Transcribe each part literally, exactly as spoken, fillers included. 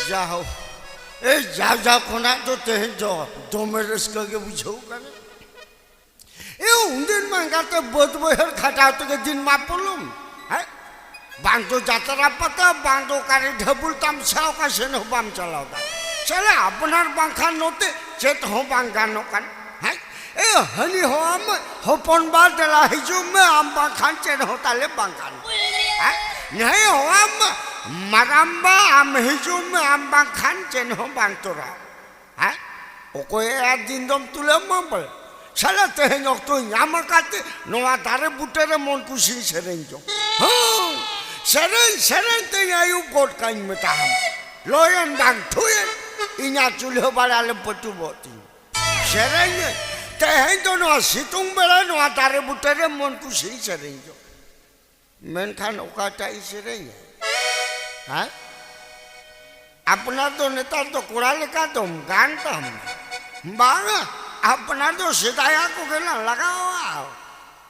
ᱡᱟᱦᱳ, ᱮ ᱡᱟ ᱡᱟ ᱠᱷᱚᱱᱟᱜ ᱫᱚ ᱛᱮᱦᱮᱧ ᱫᱚ ᱫᱚᱢᱮ ᱨᱟᱹᱥᱠᱟᱹ ᱜᱮ ᱵᱩᱡᱷᱟᱹᱣ ᱠᱟᱱᱟ᱾ ᱮ ᱩᱱᱫᱤᱱ ᱢᱟ ᱮᱸᱜᱟᱛᱮ ᱵᱟᱹᱫᱽ ᱵᱟᱹᱭᱦᱟᱹᱲ ᱠᱷᱟᱴᱟᱣ ᱛᱮᱜᱮ ᱫᱤᱱ ᱢᱟ ᱯᱚᱞᱚᱢ᱾ ᱦᱮᱸ, ᱵᱟᱝ ᱫᱚ ᱡᱟᱛᱨᱟ ᱯᱟᱛᱟ, ᱵᱟᱝ ᱫᱚ ᱚᱠᱟᱨᱮ ᱰᱷᱟᱹᱵᱩᱞ ᱛᱟᱢᱥᱟ, ᱚᱠᱟ ᱥᱮᱱ ᱦᱚᱸ ᱵᱟᱢ ᱪᱟᱞᱟᱣ ᱫᱟᱲᱮᱭᱟᱜ᱾ ᱥᱟᱞᱟ ᱟᱯᱱᱟᱨ ᱵᱟᱝᱠᱷᱟᱱ ᱱᱚᱛᱮ ᱪᱮᱫ ᱦᱚᱸ ᱵᱟᱝ ᱜᱟᱱᱚᱜ ᱠᱟᱱ᱾ ᱦᱮᱸ, ᱮ ᱦᱟᱹᱱᱤ ᱦᱚᱸ ᱟᱢ ᱦᱚᱯᱚᱱ ᱵᱟ ᱫᱮᱞᱟ ᱦᱤᱡᱩᱜ ᱢᱮ, ᱟᱢ ᱵᱟᱝᱠᱷᱟᱱ ᱪᱮᱫ ᱦᱚᱸ ᱛᱟᱞᱮ ᱵᱟᱝ ᱜᱟᱱᱚᱜ᱾ ᱦᱮᱸ, ᱱᱮ ᱦᱚᱸ ᱟᱢ ᱢᱟᱨᱟᱝ ᱵᱟ ᱟᱢ ᱦᱤᱡᱩᱜ ᱢᱮ, ᱟᱢ ᱵᱟᱝᱠᱷᱟᱱ ᱪᱮᱫ ᱦᱚᱸ ᱵᱟᱝ ᱛᱚᱨᱟᱣ᱾ ᱦᱮᱸ? ᱚᱠᱚᱭ ᱟᱨ ᱫᱤᱱ ᱫᱚᱢ ᱛᱩᱞᱟᱹᱣ ᱢᱟ ᱵᱚᱞᱮ᱾ ᱥᱟᱞᱟ ᱛᱮᱦᱮᱧ ᱚᱠᱛᱚ ᱧᱟᱢ ᱟᱠᱟᱫ ᱛᱮ ᱱᱚᱣᱟ ᱫᱟᱨᱮ ᱵᱩᱴᱟᱹ ᱨᱮ ᱢᱚᱱ ᱠᱩᱥᱤᱧ ᱥᱮᱨᱮᱧ ᱡᱚᱝ᱾ ᱦᱚᱸ, ᱥᱮᱨᱮᱧ ᱥᱮᱨᱮᱧ ᱛᱮᱧ ᱟᱹᱭᱩᱵ ᱜᱚᱫ ᱠᱟᱹᱧ ᱢᱮᱛᱟᱢ᱾ ᱞᱚᱭᱮᱱ ᱵᱟᱝ ᱴᱷᱩᱭᱮᱱ, ᱤᱧᱟᱜ ᱪᱩᱞᱦᱟᱹ ᱵᱟᱲᱟ ᱞᱮ ᱯᱟᱹᱴᱩᱵᱚᱜ ᱛᱤᱧ᱾ ᱥᱮᱨᱮᱧ ᱛᱮᱦᱮᱧ ᱫᱚ ᱱᱚᱣᱟ ᱥᱤᱛᱩᱝ ᱵᱮᱲᱟ ᱱᱚᱣᱟ ᱫᱟᱨᱮ ᱵᱩᱴᱟᱹ ᱨᱮ ᱢᱚᱱ ᱠᱩᱥᱤᱧ ᱥᱮᱨᱮᱧ ᱡᱚᱝ᱾ ᱢᱮᱱᱠᱷᱟᱱ ᱚᱠᱟᱴᱟᱜ ᱤᱧ ᱥᱮᱨᱮᱧᱟ? ᱦᱮᱸ? ᱟᱯᱱᱟᱨ ᱫᱚ ᱱᱮᱛᱟᱨ ᱫᱚ ᱠᱚᱲᱟ ᱞᱮᱠᱟ ᱫᱚᱢ ᱜᱟᱱ ᱛᱟᱢ᱾ ᱵᱟᱝᱟ, ᱟᱯᱱᱟᱨ ᱫᱚ ᱥᱮᱫᱟᱭᱟᱜ ᱠᱚᱜᱮ ᱞᱟᱝ ᱞᱟᱜᱟᱣᱟ᱾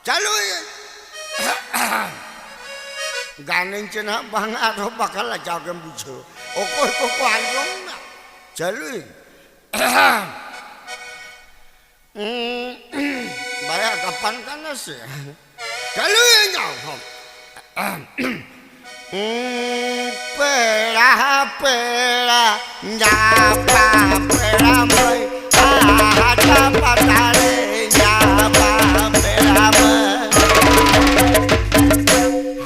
ᱪᱟᱹᱞᱩᱭ᱾ ᱜᱟᱱᱟᱹᱧ ᱪᱮ ᱱᱟᱦᱟᱜ ᱵᱟᱝᱟ, ᱟᱨᱦᱚᱸ ᱵᱟᱠᱷᱟᱱ ᱞᱟᱡᱟᱣ ᱜᱮᱢ ᱵᱩᱡᱷᱟᱹᱣ᱾ ᱚᱠᱚᱭ ᱠᱚᱠᱚ ᱟᱸᱡᱚᱢ ᱱᱟ? ᱪᱟᱹᱞᱩᱭ᱾ ᱵᱟᱭᱟ ᱜᱟᱯᱟᱱ ᱠᱟᱱᱟ ᱥᱮ? ᱪᱟᱹᱞᱩᱭᱮᱱ ᱡᱟᱣ ᱦᱚᱸ᱾ ᱯᱮᱲᱟ ᱯᱮᱲᱟ ᱧᱟᱯᱟᱢ ᱯᱮᱲᱟ ᱢᱟᱹᱭ, ᱦᱟᱴ ᱯᱟᱛᱟ ᱨᱮ ᱧᱟᱯᱟᱢ ᱯᱮᱲᱟ ᱢᱟᱹᱭ᱾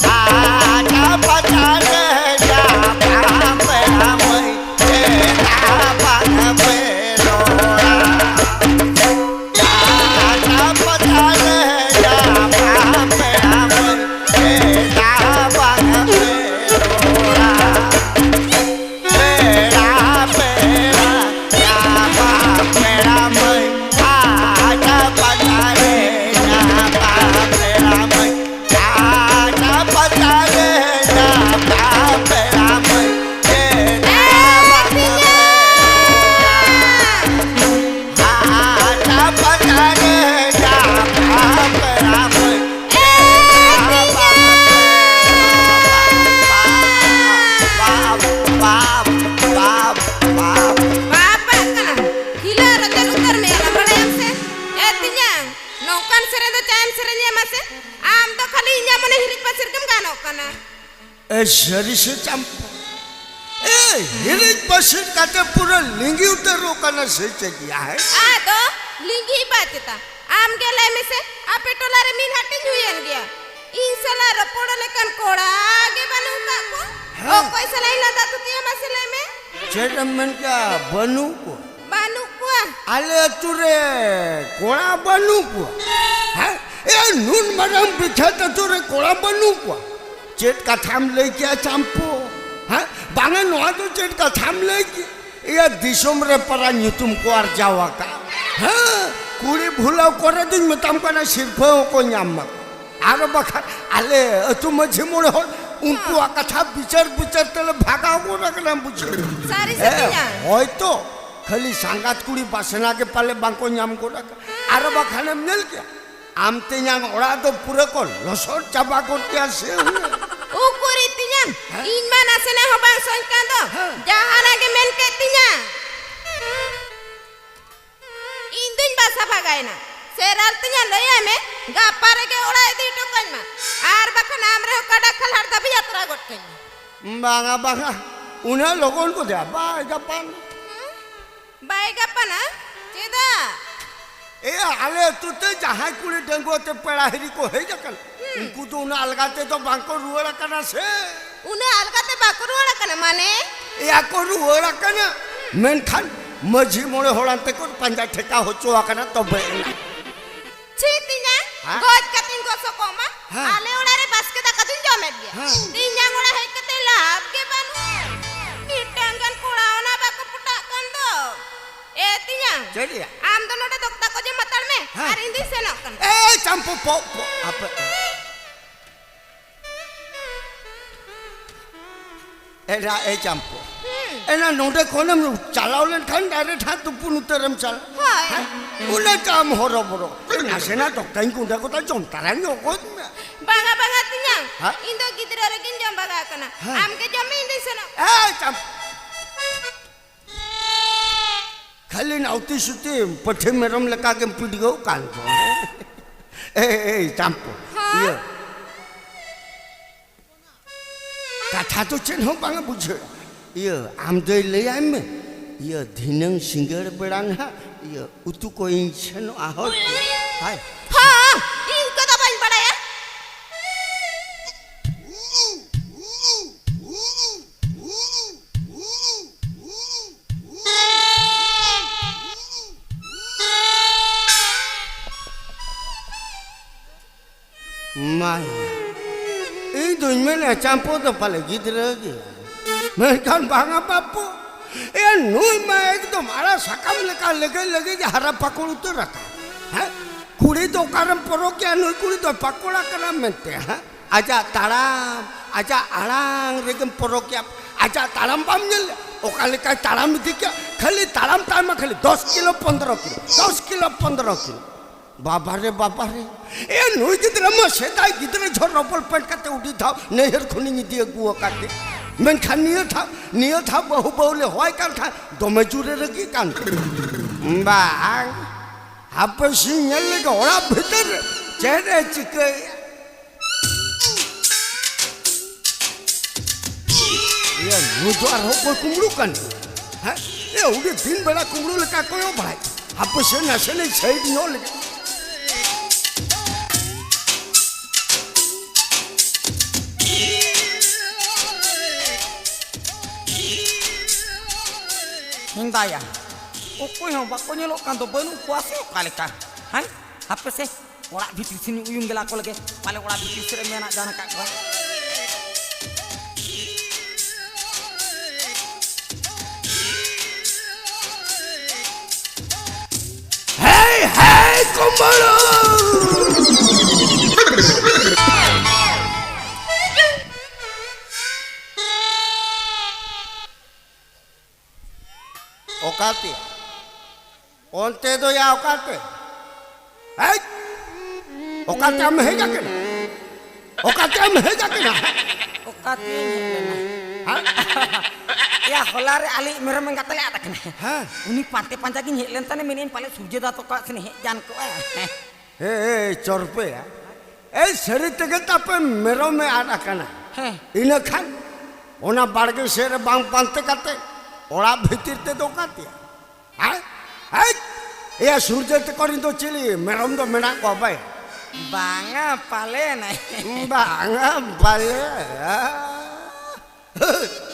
ᱦᱟᱴ ᱯᱟᱛᱟ ᱨᱮ ᱧᱟᱯᱟᱢ ᱯᱮᱲᱟ ᱢᱟᱹᱭ, ᱪᱮᱫᱟᱜ ᱵᱟᱝ ᱯᱮ ᱨᱚᱲᱟ? ᱦᱟᱴ ᱯᱟᱛᱟ ᱨᱮ ᱧᱟᱯᱟᱢ ᱯᱮᱲᱟ ᱢᱟᱹᱭ, ᱪᱮᱫᱟᱜ ᱵᱟᱝ ᱯᱮ ᱨᱚᱲᱟ? ᱯᱮᱲᱟ ᱯᱮᱲᱟ ᱢᱟᱱᱮ ᱦᱤᱨᱤᱡ ᱯᱟᱹᱥᱤᱨ ᱜᱮᱢ ᱜᱟᱱᱚᱜ ᱠᱟᱱᱟ᱾ ᱮ, ᱥᱟᱹᱨᱤ ᱥᱮ ᱪᱟᱢᱯᱟ? ᱮ, ᱦᱤᱨᱤᱡ ᱯᱟᱹᱥᱤᱨ ᱠᱟᱛᱮ ᱯᱩᱨᱟᱹ ᱞᱤᱸᱜᱤ ᱩᱛᱟᱹᱨᱚᱜ ᱠᱟᱱᱟ ᱥᱮ ᱪᱮᱫ ᱭᱟ, ᱦᱮᱸ? ᱟᱫᱚ ᱞᱤᱸᱜᱤ ᱵᱟ ᱪᱮᱛᱟ? ᱟᱢ ᱜᱮ ᱞᱟᱹᱭ ᱢᱮᱥᱮ, ᱟᱯᱮ ᱴᱚᱞᱟ ᱨᱮ ᱢᱤᱫ ᱦᱟᱹᱴᱤᱧ ᱦᱩᱭᱮᱱ ᱜᱮᱭᱟ᱾ ᱤᱧ ᱥᱟᱞᱟᱜ ᱨᱚᱯᱚᱲ ᱞᱮᱠᱟᱱ ᱠᱚᱲᱟ ᱜᱮ ᱵᱟᱹᱱᱩᱜ ᱠᱟᱜ ᱠᱚᱣᱟ᱾ ᱦᱮᱸ᱾ ᱚᱠᱚᱭ ᱥᱟᱞᱟᱜ ᱤᱧ ᱞᱟᱸᱫᱟ ᱛᱷᱩᱛᱤᱭᱟ ᱢᱟᱥᱮ ᱞᱟᱹᱭ ᱢᱮ? ᱪᱮᱫ ᱮᱢ ᱢᱮᱱ ᱠᱮᱜᱼᱟ? ᱵᱟᱹᱱᱩᱜ ᱠᱚᱣᱟ? ᱵᱟᱹᱱᱩᱜ ᱠᱚᱣᱟ᱾ ᱟᱞᱮ ᱟᱹᱛᱩ ᱨᱮ ᱠᱚᱲᱟ ᱵᱟᱹᱱᱩᱜ ᱠᱚᱣᱟ? ᱦᱮᱸ? ᱮ, ᱱᱩᱱ ᱢᱟᱨᱟᱝ ᱵᱤᱠᱷᱟᱛ ᱟᱹᱛᱩ ᱨᱮ ᱠᱚᱲᱟ ᱵᱟᱹᱱᱩᱜ ᱠᱚᱣᱟ? ᱪᱮᱫ ᱠᱟᱛᱷᱟᱢ ᱞᱟᱹᱭ ᱠᱮᱜᱼᱟ ᱪᱟᱢᱯᱩ? ᱦᱮᱸ? ᱵᱟᱝᱟ, ᱱᱚᱣᱟ ᱫᱚ ᱪᱮᱫ ᱠᱟᱛᱷᱟᱢ ᱞᱟᱹᱭ ᱠᱮᱜᱼᱟ? ᱤᱭᱟᱹ ᱫᱤᱥᱚᱢ ᱨᱮ ᱯᱟᱨᱟ ᱧᱩᱛᱩᱢ ᱠᱚ ᱟᱨᱡᱟᱣ ᱟᱠᱟᱫ᱾ ᱦᱮᱸ, ᱠᱩᱲᱤ ᱵᱷᱩᱞᱟᱹᱣ ᱠᱚᱨᱮ ᱫᱩᱧ ᱢᱮᱛᱟᱢ ᱠᱟᱱᱟ, ᱥᱤᱨᱯᱷᱟᱹ ᱦᱚᱸᱠᱚ ᱧᱟᱢ ᱢᱟ᱾ ᱟᱨ ᱵᱟᱠᱷᱟᱱ ᱟᱞᱮ ᱟᱹᱛᱩ ᱢᱟᱹᱡᱷᱤ ᱢᱚᱬᱮ ᱦᱚᱲ ᱩᱱᱠᱩᱣᱟᱜ ᱠᱟᱛᱷᱟ ᱵᱤᱪᱟᱹᱨ ᱵᱤᱪᱟᱹᱨ ᱛᱮᱞᱮ ᱵᱷᱟᱜᱟᱣ ᱜᱚᱫ ᱟᱠᱟᱱᱟ, ᱵᱩᱡᱷᱟᱹᱣ᱾ ᱥᱟᱹᱨᱤ ᱥᱮ ᱦᱮᱸ, ᱛᱮᱭᱟᱝ? ᱦᱳᱭᱛᱚ, ᱠᱷᱟᱹᱞᱤ ᱥᱟᱸᱜᱟᱛ ᱠᱩᱲᱤ ᱵᱟᱥᱱᱟ ᱜᱮ ᱯᱟᱞᱮ ᱵᱟᱝᱠᱚ ᱧᱟᱢ ᱜᱚᱫ ᱟᱠᱟᱫ᱾ ᱟᱨ ᱵᱟᱠᱷᱟᱱᱮᱢ ᱧᱮᱞ ᱠᱮᱭᱟ, ᱟᱢ ᱛᱮᱧᱟᱝ ᱚᱲᱟᱜ ᱫᱚ ᱯᱩᱨᱟᱹ ᱠᱚ ᱞᱚᱥᱚᱫ ᱪᱟᱵᱟ ᱜᱚᱫ ᱠᱮᱭᱟ ᱥᱮ ᱦᱩᱭ᱾ ᱩᱠᱩᱨᱤ ᱛᱮᱧᱟᱝ, ᱦᱮᱸ? ᱤᱧ ᱢᱟ ᱱᱟᱥᱮᱱᱟᱜ ᱦᱚᱸ ᱵᱟᱝ ᱥᱚᱡ ᱠᱟᱱ ᱫᱚ᱾ ᱦᱮᱸ᱾ ᱡᱟᱦᱟᱱᱟᱜ ᱜᱮ ᱢᱮᱱ ᱠᱮᱫ ᱛᱤᱧᱟ᱾ ᱤᱧ ᱫᱩᱧ ᱵᱟᱥᱟ ᱵᱷᱟᱜᱟᱭᱮᱱᱟ᱾ ᱥᱮᱨᱟᱞ ᱛᱤᱧᱟ, ᱞᱟᱹᱭᱟᱭ ᱢᱮ, ᱜᱟᱯᱟ ᱨᱮᱜᱮ ᱚᱲᱟᱜ ᱤᱫᱤ ᱦᱚᱴᱚ ᱠᱟᱹᱧ ᱢᱟ᱾ ᱟᱨ ᱵᱟᱠᱷᱟᱱ ᱟᱢ ᱨᱮᱦᱚᱸ ᱠᱟᱰᱟ ᱠᱷᱟᱞᱦᱟᱲ ᱫᱷᱟᱹᱵᱤᱡ ᱟᱛᱨᱟ ᱜᱚᱫ ᱠᱟᱹᱧ ᱢᱮ᱾ ᱵᱟᱝᱟ, ᱵᱟᱝᱟ, ᱩᱱᱟᱹᱜ ᱞᱚᱜᱚᱱ ᱠᱚ ᱫᱮᱭᱟ ᱵᱟᱭ ᱜᱟᱯᱟᱱ᱾ ᱦᱩᱸ? ᱵᱟᱭ ᱜᱟᱯᱟᱱᱟ? ᱪᱮᱫᱟᱜ? ᱮᱭᱟ, ᱟᱞᱮ ᱟᱹᱛᱩ ᱛᱮ ᱡᱟᱦᱟᱸᱭ ᱠᱩᱲᱤ ᱰᱟᱺᱜᱩᱣᱟᱹ ᱛᱮ ᱯᱮᱲᱟ ᱦᱤᱨᱤ ᱠᱚ ᱦᱮᱡ ᱟᱠᱟᱱᱟ, ᱦᱩᱸ᱾ ᱩᱱᱠᱩ ᱫᱚ ᱩᱱᱟᱹᱜ ᱟᱞᱜᱟ ᱛᱮᱫᱚ ᱵᱟᱝᱠᱚ ᱨᱩᱣᱟᱹᱲ ᱟᱠᱟᱱᱟ ᱥᱮ᱾ ᱩᱱᱟᱹᱜ ᱟᱞᱜᱟ ᱛᱮ ᱵᱟᱠᱚ ᱨᱩᱣᱟᱹᱲ ᱟᱠᱟᱱᱟ ᱢᱟᱱᱮ? ᱮᱭᱟ, ᱠᱚ ᱨᱩᱣᱟᱹᱲ ᱟᱠᱟᱱᱟ, ᱦᱩᱸ᱾ ᱢᱮᱱᱠᱷᱟᱱ ᱢᱟᱹᱡᱷᱤ ᱢᱚᱬᱮ ᱦᱚᱲ ᱟᱱᱛᱮ ᱠᱚ ᱯᱟᱸᱡᱟ ᱴᱷᱮᱠᱟᱣ ᱦᱚᱪᱚ ᱟᱠᱟᱱᱟ, ᱛᱚᱵᱮ ᱮᱱᱟᱝ᱾ ᱪᱷᱤ ᱛᱤᱧᱟ, ᱦᱮᱸ? ᱜᱚᱡ ᱠᱟᱛᱮᱧ ᱜᱚᱥᱚ ᱠᱚᱜ ᱢᱟ᱾ ᱦᱮᱸ᱾ ᱟᱞᱮ ᱚᱲᱟᱜ ᱨᱮ ᱵᱟᱥᱠᱮ ᱫᱟᱠᱟ ᱫᱩᱧ ᱡᱚᱢᱮᱫ ᱜᱮᱭᱟ᱾ ᱦᱮᱸ᱾ ᱛᱤᱧᱟᱝ ᱚᱲᱟᱜ ᱦᱮᱡ ᱠᱟᱛᱮ ᱞᱟᱵᱷ ᱜᱮ ᱵᱟᱹᱱᱩᱜᱼᱟ᱾ ᱢᱤᱫᱴᱟᱝ ᱜᱟᱱ ᱠᱚᱲᱟ ᱚᱱᱟ ᱵᱟᱠᱚ ᱯᱚᱴᱟᱜ ᱠᱟᱱ ᱫᱚ᱾ ᱮ ᱛᱤᱧᱟᱝ, ᱪᱮᱫ ᱭᱟ? ᱟᱢ ᱫᱚ ᱱᱚᱰᱮ ᱫᱚᱠᱛᱟ ᱠᱚ ᱡᱚᱢ ᱦᱟᱛᱟᱲ ᱢᱮ, ᱦᱮᱸ᱾ ᱟᱨ ᱤᱧ ᱫᱩᱧ ᱥᱮᱱᱚᱜ ᱠᱟᱱᱟ᱾ ᱮ ᱪᱟᱢᱯᱩ, ᱯᱚ, ᱯᱚ, ᱟᱯᱮ᱾ ᱮᱨᱟ, ᱮ ᱪᱟᱢᱯᱩ᱾ ᱦᱩᱸ᱾ ᱮᱱᱟ ᱱᱚᱰᱮ ᱠᱷᱚᱱᱮᱢ ᱪᱟᱞᱟᱣ ᱞᱮᱱᱠᱷᱟᱱ direct ᱦᱟᱸᱜ ᱛᱩᱯᱩᱱ ᱩᱛᱟᱹᱨᱮᱢ ᱪᱟᱞᱟᱜ᱾ ᱦᱳᱭ᱾ ᱦᱮᱸ? ᱩᱱᱟᱹᱜ ᱪᱟᱢ ᱦᱚᱨᱚᱵᱚᱨᱚ᱾ ᱱᱟᱥᱮᱱᱟᱜ ᱫᱚᱠᱛᱟᱧ ᱜᱩᱸᱰᱟᱹ ᱠᱚᱫᱟ, ᱡᱚᱢ ᱛᱟᱨᱟᱧ ᱚᱠᱚᱭ ᱢᱮ᱾ ᱵᱟᱝᱟ, ᱵᱟᱝᱟ ᱛᱤᱧᱟᱝ᱾ ᱦᱮᱸ? ᱤᱧ ᱫᱚ ᱜᱤᱫᱽᱨᱟᱹ ᱨᱮᱜᱮᱧ ᱡᱚᱢ ᱵᱟᱜᱟ ᱟᱠᱟᱱᱟ᱾ ᱦᱮᱸ᱾ ᱟᱢ ᱜᱮ ᱡᱚᱢ ᱢᱮ, ᱤᱧ ᱫᱩᱧ ᱥᱮᱱᱚᱜ᱾ ᱮ ᱪᱟᱢᱯᱩ᱾ ᱠᱷᱟᱹᱞᱤ ᱱᱟᱣᱛᱤ ᱥᱩᱛᱤ ᱯᱟᱹᱴᱷᱤ ᱢᱮᱨᱚᱢ ᱞᱮᱠᱟ ᱜᱮᱢ ᱯᱤᱰᱜᱟᱹᱣ ᱠᱟᱱ ᱫᱚ᱾ ᱮᱭ, ᱮᱭ, ᱪᱟᱢᱯᱩ, ᱦᱮᱸ? ᱤᱭᱟᱹ, ᱠᱟᱛᱷᱟ ᱫᱚ ᱪᱮᱫ ᱦᱚᱸ ᱵᱟᱝ ᱮ ᱵᱩᱡᱷᱟᱹᱣ᱾ ᱤᱭᱟᱹ, ᱟᱢ ᱫᱚᱭ ᱞᱟᱹᱭᱟᱭ ᱢᱮ, ᱤᱭᱟᱹ, ᱫᱷᱤᱱᱟᱹᱝ ᱥᱤᱸᱜᱟᱹᱲ ᱵᱮᱲᱟ ᱱᱟᱦᱟᱜ, ᱤᱭᱟᱹ, ᱩᱛᱩ ᱠᱚ ᱤᱧ ᱥᱮᱱᱚᱜᱼᱟ, ᱦᱳᱭ᱾ ᱦᱟᱭ᱾ ᱦᱚᱸ, ᱤᱧ ᱚᱱᱠᱟ ᱫᱚ ᱵᱟᱹᱧ ᱵᱟᱲᱟᱭᱟ᱾ ᱢᱟᱭᱟ, ᱤᱧ ᱫᱩᱧ ᱢᱮᱱᱮᱫ ᱪᱟᱢᱯᱩ ᱫᱚ ᱯᱟᱞᱮ ᱜᱤᱫᱽᱨᱟᱹ ᱜᱮ, ᱢᱮᱱᱠᱷᱟᱱ ᱵᱟᱝᱟ ᱵᱟᱯᱩ, ᱮ ᱱᱩᱭ ᱢᱟ ᱮᱠᱫᱚᱢ ᱟᱲᱟᱜ ᱥᱟᱠᱟᱢ ᱞᱮᱠᱟ ᱞᱮᱜᱮᱡ ᱞᱮᱜᱮᱡ ᱦᱟᱨᱟ ᱯᱟᱠᱚᱲ ᱩᱛᱟᱹᱨ ᱟᱠᱟᱱ᱾ ᱦᱮᱸ, ᱠᱩᱲᱤ ᱫᱚ ᱚᱠᱟᱨᱮᱢ ᱯᱚᱨᱚᱠᱮᱭᱟ, ᱱᱩᱭ ᱠᱩᱲᱤ ᱫᱚ ᱯᱟᱠᱚᱲᱟ ᱠᱟᱱᱟ ᱢᱮᱱᱛᱮ, ᱦᱮᱸ? ᱟᱡᱟᱜ ᱛᱟᱲᱟᱢ, ᱟᱡᱟᱜ ᱟᱲᱟᱝ ᱨᱮᱜᱮᱢ ᱯᱚᱨᱚᱠᱮᱭᱟ᱾ ᱟᱡᱟᱜ ᱛᱟᱲᱟᱢ ᱵᱟᱢ ᱧᱮᱞ ᱞᱮᱫ? ᱚᱠᱟ ᱞᱮᱠᱟᱭ ᱛᱟᱲᱟᱢ ᱤᱫᱤ ᱠᱮᱫ, ᱠᱷᱟᱹᱞᱤ ᱛᱟᱲᱟᱢ ᱛᱟᱭ ᱢᱟ ᱠᱷᱟᱹᱞᱤ ᱫᱚᱥ ᱠᱤᱞᱳ, ᱯᱚᱱᱫᱽᱨᱚ ᱠᱤᱞᱳ, ᱫᱚᱥ ᱠᱤᱞᱳ, ᱯᱚᱱᱫᱽᱨᱚ ᱠᱤᱞᱳ᱾ ᱵᱟᱵᱟ ᱨᱮ, ᱵᱟᱵᱟ ᱨᱮ, ᱮ ᱱᱩᱭ ᱜᱤᱫᱽᱨᱟᱹ ᱢᱟ ᱥᱮᱫᱟᱭ ᱜᱤᱫᱽᱨᱟᱹ ᱡᱷᱚᱨ ᱨᱚᱵᱚᱞ ᱯᱮᱱᱴ ᱠᱟᱛᱮ ᱩᱰᱤ ᱫᱷᱟᱣ ᱱᱟᱹᱭᱦᱟᱹᱨ ᱠᱷᱚᱱᱤᱧ ᱤᱫᱤ ᱟᱹᱜᱩ ᱟᱠᱟᱫᱮ᱾ ᱢᱮᱱᱠᱷᱟᱱ ᱱᱤᱭᱟᱹ ᱫᱷᱟᱣ, ᱱᱤᱭᱟᱹ ᱫᱷᱟᱣ ᱵᱟᱹᱦᱩ ᱵᱟᱹᱦᱩ ᱞᱮ ᱦᱚᱦᱚᱭ ᱠᱟᱱ ᱠᱷᱟᱱ ᱫᱚᱢᱮ ᱡᱳᱨᱮ ᱨᱟᱹᱜᱤ ᱠᱟᱱ᱾ ᱵᱟᱝ, ᱦᱟᱯᱮ ᱥᱮᱧ ᱧᱮᱞ ᱞᱮᱜᱮ ᱚᱲᱟᱜ ᱵᱷᱤᱛᱟᱹᱨ ᱨᱮ ᱪᱮᱫ ᱮ ᱪᱤᱠᱟᱹᱭᱮᱫᱼᱟ᱾ ᱮᱭᱟ, ᱱᱩᱭ ᱫᱚ ᱟᱨᱦᱚᱸ ᱚᱠᱚᱭ ᱠᱩᱢᱵᱽᱲᱩ ᱠᱟᱱ? ᱦᱮᱸ? ᱮ, ᱩᱱᱤ ᱫᱤᱱ ᱵᱮᱲᱟ ᱠᱩᱢᱵᱽᱲᱩ ᱞᱮᱠᱟ ᱠᱚᱭᱚᱜ ᱵᱟᱲᱟᱭ᱾ ᱦᱟᱯᱮ ᱥᱮ ᱱᱟᱥᱮ ᱞᱮ ᱥᱟᱭᱤᱰ ᱧᱚᱜ ᱞᱮᱜᱮ᱾ ᱦᱮᱸᱫᱟᱭᱟ, ᱚᱠᱚᱭ ᱦᱚᱸ ᱵᱟᱠᱚ ᱧᱮᱞᱚᱜ ᱠᱟᱱ ᱫᱚ, ᱵᱟᱹᱱᱩᱜ ᱠᱚᱣᱟ ᱥᱮ ᱚᱠᱟ ᱞᱮᱠᱟ? ᱦᱮᱸ? ᱦᱟᱯᱮ ᱥᱮ, ᱚᱲᱟᱜ ᱵᱷᱤᱛᱤᱨ ᱥᱮᱱ ᱩᱭᱩᱝ ᱜᱮᱞᱟ ᱠᱚ ᱞᱮᱜᱮ, ᱯᱟᱞᱮ ᱚᱲᱟᱜ ᱵᱷᱤᱛᱤᱨ ᱥᱮᱫ ᱨᱮ ᱢᱮᱱᱟᱜ ᱡᱟᱦᱟᱸ ᱟᱠᱟᱫ ᱠᱚᱣᱟ᱾ ᱦᱮᱭ, ᱦᱮᱭ, ᱠᱩᱢᱵᱽᱲᱩ! ᱚᱠᱟᱛᱮ? ᱚᱱᱛᱮ ᱫᱚ ᱭᱟ ᱚᱠᱟᱛᱮ? ᱦᱮᱡ! ᱚᱠᱟᱛᱮ ᱟᱢ ᱦᱮᱡ ᱟᱠᱟᱱᱟ? ᱚᱠᱟᱛᱮ ᱟᱢ ᱦᱮᱡ ᱟᱠᱟᱱᱟ? ᱚᱠᱟᱛᱮᱧ ᱦᱮᱡ ᱞᱮᱱᱟ? ᱦᱮᱸ? ᱭᱟ, ᱦᱚᱞᱟ ᱨᱮ ᱟᱞᱮᱭᱤᱡ ᱢᱮᱨᱚᱢ ᱮᱸᱜᱟ ᱛᱟᱞᱮ ᱟᱫ ᱟᱠᱟᱱᱟ᱾ ᱦᱮᱸ᱾ ᱩᱱᱤ ᱯᱟᱱᱛᱮ ᱯᱟᱸᱡᱟ ᱜᱤᱧ ᱦᱮᱡ ᱞᱮᱱ ᱛᱟᱦᱮᱸ, ᱢᱮᱱᱮᱫ ᱟᱹᱧ ᱯᱟᱞᱮ ᱥᱩᱨᱡᱚ ᱫᱟ ᱛᱟᱠᱚᱣᱟᱜ ᱥᱮᱱ ᱦᱮᱡ ᱜᱟᱱ ᱠᱚᱜᱼᱟ᱾ ᱦᱮ, ᱮ, ᱪᱚᱨᱯᱮᱭᱟ᱾ ᱮᱭ, ᱥᱟᱹᱨᱤ ᱛᱮᱜᱮ ᱛᱟᱯᱮ ᱢᱮᱨᱚᱢᱮ ᱟᱫ ᱟᱠᱟᱱᱟ᱾ ᱦᱮᱸ᱾ ᱤᱱᱟᱹ ᱠᱷᱟᱱ ᱚᱱᱟ ᱵᱟᱲᱜᱮ ᱥᱮᱫ ᱨᱮ ᱵᱟᱝ ᱯᱟᱱᱛᱮ ᱠᱟᱛᱮ ᱚᱲᱟᱜ ᱵᱷᱤᱛᱤᱨ ᱛᱮ ᱫᱚ ᱚᱠᱟ ᱛᱮᱭᱟ? ᱦᱮᱸ? ᱦᱮᱡ! ᱮᱭᱟ, ᱥᱩᱨᱡᱚ ᱛᱮᱠᱚ ᱨᱮᱱ ᱫᱚ ᱪᱤᱞᱤ ᱢᱮᱨᱚᱢ ᱫᱚ ᱢᱮᱱᱟᱜ ᱠᱚᱣᱟ ᱵᱟᱭ? ᱵᱟᱝᱟ ᱯᱟᱞᱮᱱ᱾ ᱵᱟᱝᱟ ᱯᱟᱞᱮ᱾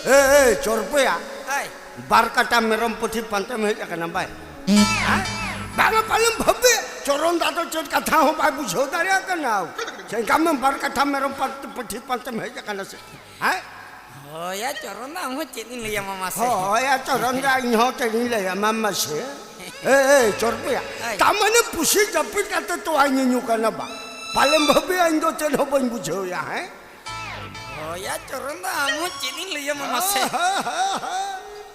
ᱮ, ᱮ, ᱪᱚᱨᱯᱮᱭᱟ᱾ ᱦᱳᱭ᱾ ᱵᱟᱨ ᱠᱟᱴᱟ ᱢᱮᱨᱚᱢ ᱯᱟᱹᱴᱷᱤ ᱯᱟᱱᱛᱮᱢ ᱦᱮᱡ ᱟᱠᱟᱱᱟ ᱵᱟᱭ? ᱦᱮᱸ? ᱵᱟᱝᱟ ᱯᱟᱞᱮᱢ ᱵᱷᱟᱹᱵᱤ᱾ ᱪᱚᱨᱚᱱ ᱫᱟ ᱫᱚ ᱪᱮᱫ ᱠᱟᱛᱷᱟ ᱦᱚᱸ ᱵᱟᱭ ᱵᱩᱡᱷᱟᱹᱣ ᱫᱟᱲᱮᱭᱟᱜ ᱠᱟᱱᱟ᱾ ᱪᱮᱫ ᱠᱟᱢ ᱵᱟᱨ ᱠᱟᱴᱟ ᱢᱮᱨᱚᱢ ᱯᱟᱹᱴᱷᱤ ᱯᱟᱱᱛᱮᱢ ᱦᱮᱡ ᱟᱠᱟᱱᱟ ᱥᱮ? ᱦᱮᱸ? ᱦᱳᱭᱟ, ᱪᱚᱨᱚᱱ ᱫᱟ, ᱟᱢ ᱦᱚᱸ ᱪᱮᱫ ᱤᱧ ᱞᱟᱹᱭᱟᱢᱟ, ᱢᱟᱥᱮ? ᱦᱳᱭᱟ, ᱪᱚᱨᱚᱱ ᱫᱟ, ᱤᱧ ᱦᱚᱸ ᱪᱮᱫ ᱤᱧ ᱞᱟᱹᱭᱟᱢᱟ, ᱢᱟᱥᱮ? ᱮ, ᱮ, ᱪᱚᱨᱯᱮᱭᱟ᱾ ᱦᱳᱭ᱾ ᱛᱟᱨ ᱢᱟᱱᱮ ᱯᱩᱥᱤ ᱡᱟᱹᱯᱤᱫ ᱠᱟᱛᱮ ᱛᱚᱣᱟ ᱧᱩᱧᱩ ᱠᱟᱱᱟ ᱵᱟ? ᱯᱟᱞᱮᱢ ᱵᱷᱟᱹᱵᱤᱭᱟ ᱤᱧ ᱫᱚ ᱪᱮᱫ ᱦᱚᱸ ᱵᱟᱹᱧ ᱵᱩᱡᱷᱟᱹᱣᱭᱟ, ᱦᱮᱸ? ᱦᱳᱭᱟ, ᱪᱚᱨᱚᱱ ᱫᱟ, ᱟᱢ ᱦᱚᱸ ᱪᱮᱫ ᱤᱧ ᱞᱟᱹᱭᱟᱢᱟ, ᱢᱟᱥᱮ?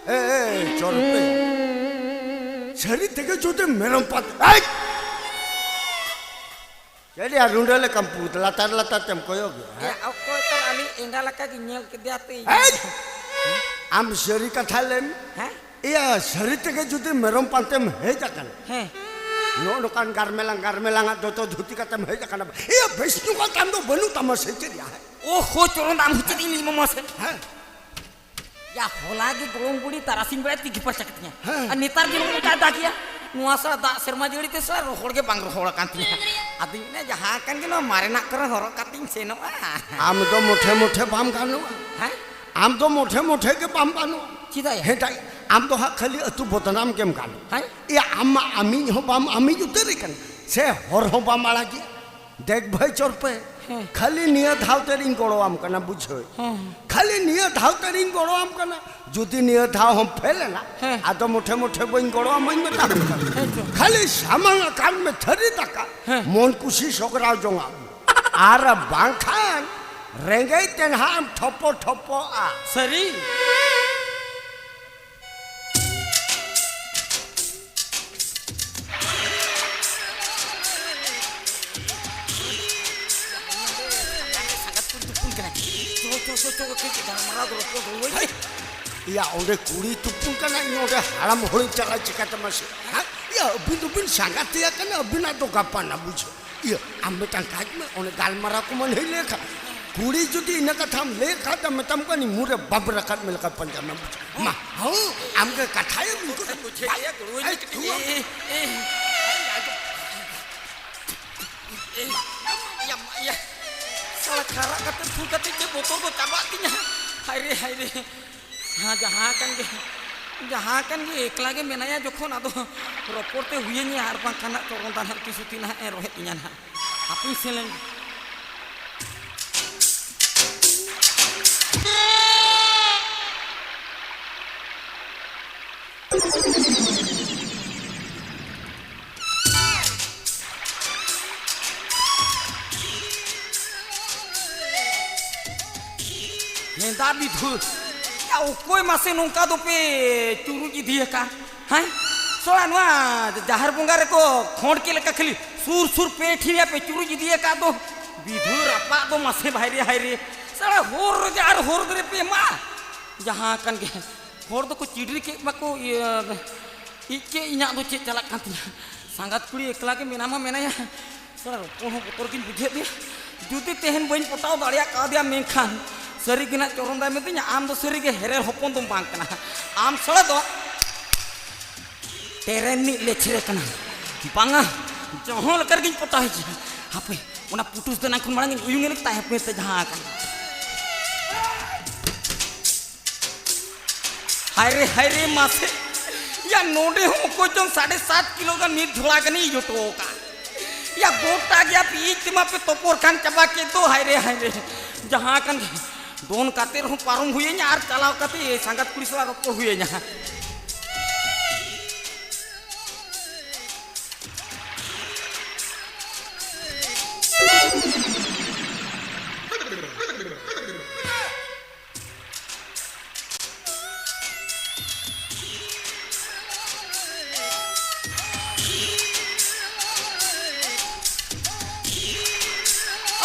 ᱮ, ᱮ, ᱪᱚᱨᱯᱮᱭᱟ᱾ ᱥᱟᱹᱨᱤ ᱛᱮᱜᱮ ᱡᱩᱫᱤ ᱢᱮᱨᱚᱢ ᱯᱟᱛ-, ᱮᱭ! ᱪᱮᱫ ᱭᱟ ᱨᱩᱸᱰᱟᱹ ᱞᱮᱠᱟᱢ ᱯᱩᱛ, ᱞᱟᱛᱟᱨ ᱞᱟᱛᱟᱨ ᱛᱮᱢ ᱠᱚᱭᱚᱜ ᱜᱮᱭᱟ, ᱦᱮᱸ? ᱮ, ᱚᱠᱚᱭ ᱛᱚᱨ ᱟᱹᱞᱤᱧ ᱮᱸᱜᱟ ᱞᱮᱠᱟ ᱜᱮ ᱧᱮᱞ ᱠᱮᱫᱮᱭᱟ ᱛᱚ ᱤᱧ᱾ ᱮᱭ! ᱟᱢ ᱥᱟᱹᱨᱤ ᱠᱟᱛᱷᱟ ᱞᱟᱹᱭ ᱢᱮ᱾ ᱦᱮᱸ? ᱮᱭᱟ, ᱥᱟᱹᱨᱤ ᱛᱮᱜᱮ ᱡᱩᱫᱤ ᱢᱮᱨᱚᱢ ᱯᱟᱱᱛᱮᱢ ᱦᱮᱡ ᱟᱠᱟᱱᱟ, ᱦᱮᱸ᱾ ᱱᱚᱜᱼᱚ ᱱᱚᱝᱠᱟᱱ ᱜᱟᱨᱢᱮᱞᱟᱝ ᱜᱟᱨᱢᱮᱞᱟᱝ ᱟᱜ ᱫᱚᱛᱚ ᱫᱷᱩᱛᱤ ᱠᱟᱛᱮᱢ ᱦᱮᱡ ᱟᱠᱟᱱᱟ, ᱮᱭᱟ, ᱵᱮᱥ ᱧᱚᱜ ᱟᱜ ᱛᱟᱢ ᱫᱚ ᱵᱟᱹᱱᱩᱜ ᱛᱟᱢᱟ ᱥᱮ ᱪᱮᱫ ᱭᱟ? ᱦᱮᱸ? ᱳᱦᱳ, ᱪᱚᱨᱚᱱ ᱫᱟ, ᱟᱢ ᱦᱚᱸ ᱪᱮᱫ ᱤᱧ ᱞᱟᱹᱭ ᱟᱢᱟ ᱢᱟᱥᱮ? ᱦᱮᱸ᱾ ᱭᱟ, ᱦᱚᱞᱟ ᱜᱮ ᱜᱚᱲᱚᱢ ᱵᱩᱲᱤ ᱛᱟᱨᱟᱥᱤᱧ ᱵᱮᱲᱟ ᱛᱤᱠᱤ ᱯᱟᱨᱪᱟ ᱠᱟᱛᱤᱧᱟ᱾ ᱦᱮᱸ᱾ ᱟᱨ ᱱᱮᱛᱟᱨ ᱜᱮ ᱱᱚᱝᱠᱟ ᱫᱟᱜ ᱜᱮᱭᱟ᱾ ᱱᱚᱣᱟ ᱥᱟᱞᱟ ᱫᱟᱜ ᱥᱮᱨᱢᱟ ᱡᱟᱹᱲᱤ ᱛᱮ ᱥᱟᱞᱟ ᱨᱚᱦᱚᱲ ᱜᱮ ᱵᱟᱝ ᱨᱚᱦᱚᱲ ᱟᱠᱟᱱ ᱛᱤᱧᱟ᱾ ᱟᱫᱚᱧ ᱢᱮᱱᱟ, ᱡᱟᱦᱟᱸ ᱠᱟᱱ ᱜᱮ, ᱱᱚᱣᱟ ᱢᱟᱨᱮᱱᱟᱜ ᱠᱚᱨᱮ ᱦᱚᱨᱚᱜ ᱠᱟᱛᱮᱧ ᱥᱮᱱᱚᱜᱼᱟ᱾ ᱟᱢ ᱫᱚ ᱢᱚᱴᱷᱮ ᱢᱚᱴᱷᱮ ᱵᱟᱢ ᱜᱟᱱᱚᱜᱼᱟ᱾ ᱦᱮᱸ? ᱟᱢ ᱫᱚ ᱢᱚᱴᱷᱮ ᱢᱚᱴᱷᱮ ᱜᱮ ᱵᱟᱢ ᱜᱟᱱᱚᱜᱼᱟ᱾ ᱪᱮᱫᱟᱜ ᱭᱟ? ᱦᱮᱸ, ᱛᱟᱭ, ᱟᱢ ᱫᱚ ᱦᱟᱸᱜ ᱠᱷᱟᱹᱞᱤ ᱟᱹᱛᱩ ᱵᱚᱫᱱᱟᱢ ᱜᱮᱢ ᱜᱟᱱᱚᱜᱼᱟ᱾ ᱦᱮᱸ? ᱮᱭᱟ, ᱟᱢ ᱢᱟ ᱟᱢᱤᱡ ᱦᱚᱸ ᱵᱟᱢ ᱟᱢᱤᱡ ᱩᱛᱟᱹᱨ ᱟᱠᱟᱱ, ᱥᱮ ᱦᱚᱨ ᱦᱚᱸ ᱵᱟᱢ ᱟᱲᱟᱜᱮᱜᱼᱟ᱾ ᱫᱮᱠ ᱵᱷᱟᱹᱭ ᱪᱚᱨᱯᱮ, ᱦᱮᱸ᱾ ᱠᱷᱟᱹᱞᱤ ᱱᱤᱭᱟᱹ ᱫᱷᱟᱣ ᱛᱮᱨᱤᱧ ᱜᱚᱲᱚᱣᱟᱢ ᱠᱟᱱᱟ, ᱵᱩᱡᱷᱟᱹᱣ᱾ ᱦᱮᱸ᱾ ᱠᱷᱟᱹᱞᱤ ᱱᱤᱭᱟᱹ ᱫᱷᱟᱣ ᱛᱮᱨᱤᱧ ᱜᱚᱲᱚᱣᱟᱢ ᱠᱟᱱᱟ᱾ ᱡᱩᱫᱤ ᱱᱤᱭᱟᱹ ᱫᱷᱟᱣ ᱦᱚᱸᱢ ᱯᱷᱮᱞ ᱮᱱᱟ, ᱦᱮᱸ᱾ ᱟᱫᱚ ᱢᱚᱴᱷᱮ ᱢᱚᱴᱷᱮ ᱵᱟᱹᱧ ᱜᱚᱲᱚᱣᱟᱢᱟᱧ ᱢᱮᱛᱟᱢ ᱠᱟᱱᱟ᱾ ᱦᱮᱸ ᱪᱚ᱾ ᱠᱷᱟᱹᱞᱤ ᱥᱟᱢᱟᱝ ᱟᱠᱟᱱ ᱢᱮ ᱛᱷᱟᱹᱨᱤ ᱫᱟᱠᱟ, ᱦᱮᱸ᱾ ᱢᱚᱱ ᱠᱩᱥᱤ ᱥᱚᱜᱽᱨᱟᱣ ᱡᱚᱝᱟᱜ ᱢᱮ᱾ ᱟᱨ ᱵᱟᱝᱠᱷᱟᱱ ᱨᱮᱸᱜᱮᱡ ᱛᱮ ᱱᱟᱦᱟᱜ ᱮᱢ ᱴᱷᱚᱯᱚ ᱴᱷᱚᱯᱚᱜᱼᱟ᱾ ᱥᱟᱹᱨᱤ? ᱥᱟᱸᱜᱟᱛ ᱠᱩᱲᱤ ᱛᱩᱯᱩᱱ ᱠᱟᱱᱟᱭ᱾ ᱪᱚ, ᱪᱚ, ᱪᱚ, ᱪᱚ, ᱠᱟᱹᱡ ᱜᱟᱞᱢᱟᱨᱟᱣ ᱫᱚ ᱨᱚᱯᱚᱲ ᱫᱚ ᱦᱩᱭ᱾ ᱦᱮᱭ! ᱭᱟ, ᱚᱸᱰᱮ ᱠᱩᱲᱤ ᱛᱩᱯᱩᱱ ᱠᱟᱱᱟ, ᱤᱧ ᱚᱸᱰᱮ ᱦᱟᱲᱟᱢ ᱦᱚᱲᱤᱧ ᱪᱟᱞᱟᱜᱼᱟ ᱪᱤᱠᱟᱹᱛᱮ ᱢᱟᱥᱮ? ᱦᱮᱸ? ᱭᱟ, ᱟᱹᱵᱤᱱ ᱫᱚᱵᱤᱱ ᱥᱟᱸᱜᱟᱛᱮᱭᱟ ᱠᱟᱱᱟ, ᱟᱹᱵᱤᱱᱟᱜ ᱫᱚ ᱜᱟᱯᱟᱱᱟ, ᱵᱩᱡᱷᱟᱹᱣ᱾ ᱤᱭᱟᱹ, ᱟᱢ ᱢᱤᱫᱴᱟᱝ ᱠᱟᱡᱽ ᱢᱮ, ᱚᱸᱰᱮ ᱜᱟᱞᱢᱟᱨᱟᱣ ᱠᱚ ᱢᱟᱹᱱᱦᱟᱹᱭ ᱞᱮᱠᱷᱟᱱ᱾ ᱠᱩᱲᱤ ᱡᱩᱫᱤ ᱤᱱᱟᱹ ᱠᱟᱛᱷᱟᱢ ᱞᱟᱹᱭ ᱠᱷᱟᱱ ᱫᱚ ᱢᱮᱛᱟᱢ ᱠᱟᱹᱱᱟᱹᱧ ᱢᱩ ᱨᱮ ᱵᱟᱵ ᱨᱟᱠᱟᱵ ᱢᱮ ᱞᱮᱠᱟ ᱯᱟᱸᱡᱟ ᱢᱮ᱾ ᱢᱟ, ᱦᱚᱸ, ᱟᱢ ᱜᱮ ᱠᱟᱛᱷᱟᱭᱮᱢ ᱵᱩᱡᱷᱟᱹᱣ᱾ ᱵᱩᱡᱷᱟᱹᱣ ᱜᱮᱭᱟ, ᱜᱚᱲᱚᱣᱟᱹᱧ ᱢᱮ ᱠᱟᱹᱴᱤᱡ᱾ ᱮ, ᱮ, ᱮ, ᱭᱟ, ᱢᱟ, ᱭᱟ᱾ ᱥᱟᱞᱟ ᱠᱷᱟᱨᱟᱜ ᱠᱟᱛᱮ ᱛᱷᱩ ᱠᱟᱛᱮ ᱪᱮᱫ ᱵᱚᱛᱚᱨ ᱫᱚ ᱪᱟᱵᱟᱜ ᱛᱤᱧᱟ᱾ ᱦᱟᱭ ᱨᱮ, ᱦᱟᱭ ᱨᱮ᱾ ᱦᱮᱸ, ᱡᱟᱦᱟᱸ ᱠᱟᱱ ᱜᱮ, ᱡᱟᱦᱟᱸ ᱠᱟᱱ ᱜᱮ, ᱮᱠᱞᱟ ᱜᱮ ᱢᱮᱱᱟᱭᱟ ᱡᱚᱠᱷᱚᱱ, ᱟᱫᱚ ᱨᱚᱯᱚᱲ ᱛᱮ ᱦᱩᱭᱟᱹᱧᱟ, ᱟᱨ ᱵᱟᱝᱠᱷᱟᱱ ᱦᱟᱸᱜ ᱪᱚᱨᱚᱱ ᱫᱟ ᱱᱟᱦᱟᱜ ᱛᱤᱥ ᱦᱚᱸ ᱛᱤ ᱱᱟᱦᱟᱜ ᱮ ᱨᱚᱦᱮᱫ ᱤᱧᱟ ᱱᱟᱦᱟᱜ᱾ ᱦᱟᱯᱮᱧ ᱥᱮᱱ ᱞᱮᱱ ᱜᱮ᱾ ᱦᱮᱸᱫᱟ ᱵᱤᱫᱷᱩ, ᱭᱟ, ᱚᱠᱚᱭ ᱢᱟᱥᱮ ᱱᱚᱝᱠᱟ ᱫᱚᱯᱮ ᱪᱩᱨᱩᱡ ᱤᱫᱤᱭᱟᱠᱟᱫ? ᱦᱮᱸ? ᱥᱚᱲᱟ, ᱱᱚᱣᱟ ᱡᱟᱦᱮᱨ ᱵᱚᱸᱜᱟ ᱨᱮᱠᱚ ᱠᱷᱚᱸᱰ ᱪᱮᱫ ᱞᱮᱠᱟ ᱠᱷᱟᱹᱞᱤ ᱥᱩᱨ ᱥᱩᱨ ᱯᱮ ᱴᱷᱤᱝ ᱭᱟ ᱯᱮ ᱪᱩᱨᱩᱡ ᱤᱫᱤᱭᱟᱠᱟᱫ ᱫᱚ᱾ ᱵᱤᱫᱷᱩ ᱨᱟᱯᱟᱜ ᱫᱚ ᱢᱟᱥᱮ ᱵᱷᱟᱭᱨᱮ ᱦᱟᱭᱨᱮ᱾ ᱥᱟᱲᱟ ᱦᱚᱨ ᱨᱮᱜᱮ ᱟᱨ ᱦᱚᱨ ᱫᱷᱟᱨᱮ ᱯᱮ ᱮᱢᱟ᱾ ᱡᱟᱦᱟᱸ ᱠᱟᱱ ᱜᱮ, ᱦᱚᱲ ᱫᱚᱠᱚ ᱪᱤᱰᱨᱤ ᱠᱮᱫ ᱵᱟᱠᱚ, ᱤᱭᱟᱹ, ᱤᱡ ᱠᱮᱫ, ᱤᱧᱟᱹᱜ ᱫᱚ ᱪᱮᱫ ᱪᱟᱞᱟᱜ ᱠᱟᱱ ᱛᱤᱧᱟ? ᱥᱟᱸᱜᱟᱛ ᱠᱩᱲᱤ ᱮᱠᱞᱟ ᱜᱮ ᱢᱮᱱᱟᱢᱟ, ᱢᱮᱱᱟᱭᱟ᱾ ᱥᱟᱞᱟ ᱨᱚᱯᱚᱲ ᱦᱚᱸ ᱵᱚᱛᱚᱨ ᱜᱤᱧ ᱵᱩᱡᱷᱟᱹᱣᱮᱫ ᱫᱮᱭᱟ᱾ ᱡᱩᱫᱤ ᱛᱮᱦᱮᱧ ᱵᱟᱹᱧ ᱯᱚᱴᱟᱣ ᱫᱟᱲᱮᱭᱟᱜ ᱠᱟᱣᱫᱮᱭᱟ, ᱢᱮᱱᱠᱷᱟᱱ ᱥᱟᱹᱨᱤ ᱜᱮ ᱱᱟᱜ ᱪᱚᱨᱚᱱ ᱫᱟᱭ ᱢᱮᱛᱟᱹᱧᱟ, "ᱟᱢ ᱫᱚ ᱥᱟᱹᱨᱤ ᱜᱮ ᱦᱮᱨᱮᱞ ᱦᱚᱯᱚᱱ ᱫᱚᱢ ᱵᱟᱝ ᱠᱟᱱᱟ, ᱟᱢ ᱥᱟᱞᱟ ᱫᱚ ᱴᱮᱨᱮᱱ ᱨᱤᱱᱤᱡ ᱞᱮᱪᱷᱨᱮ ᱠᱟᱱᱟ, ᱵᱟᱝᱟ, ᱡᱚᱦᱚᱸ ᱞᱮᱠᱟ ᱨᱮᱜᱮᱧ ᱯᱚᱴᱟᱣ ᱦᱚᱪᱚᱭᱟ᱾ ᱦᱟᱯᱮ, ᱚᱱᱟ ᱯᱩᱴᱩᱥ ᱫᱚ ᱮᱱᱟᱝ ᱠᱷᱚᱱ ᱢᱟᱲᱟᱝ ᱤᱧ ᱩᱭᱩᱝ ᱮ ᱞᱮ ᱛᱟᱦᱮᱸ ᱦᱟᱯᱮ ᱛᱮ ᱡᱟᱦᱟᱸ ᱟᱠᱟᱱ᱾" ᱦᱟᱭ ᱨᱮ, ᱦᱟᱭ ᱨᱮ, ᱢᱟᱥᱮ᱾ ᱭᱟ, ᱱᱚᱰᱮ ᱦᱚᱸ ᱚᱠᱚᱭ ᱪᱚᱝ ᱥᱟᱲᱮ ᱥᱟᱛ ᱠᱤᱞᱳ ᱜᱟᱱ ᱢᱤᱫ ᱡᱷᱚᱲᱟ ᱜᱟᱱᱤᱧ ᱤᱭᱟᱹ ᱦᱚᱴᱚ ᱟᱠᱟᱫ᱾ ᱭᱟ, ᱜᱚᱴᱟ ᱜᱮ ᱟᱯᱮ ᱤᱡ ᱛᱮᱢᱟ ᱯᱮ ᱛᱚᱯᱚᱨ ᱠᱷᱟᱱ ᱪᱟᱵᱟ ᱠᱮᱫ ᱫᱚ᱾ ᱦᱟᱭ ᱨᱮ, ᱦᱟᱭ ᱨᱮ, ᱡᱟᱦᱟᱸ ᱠᱟᱱ ᱜᱮ, ᱫᱚᱱ ᱠᱟᱛᱮ ᱨᱮᱦᱚᱸ ᱯᱟᱨᱚᱢ ᱦᱩᱭᱟᱹᱧᱟ ᱟᱨ ᱪᱟᱞᱟᱣ ᱠᱟᱛᱮ ᱥᱟᱸᱜᱟᱛ ᱠᱩᱲᱤ ᱥᱟᱞᱟᱜ ᱨᱚᱯᱚᱲ ᱦᱩᱭᱟᱹᱧᱟ᱾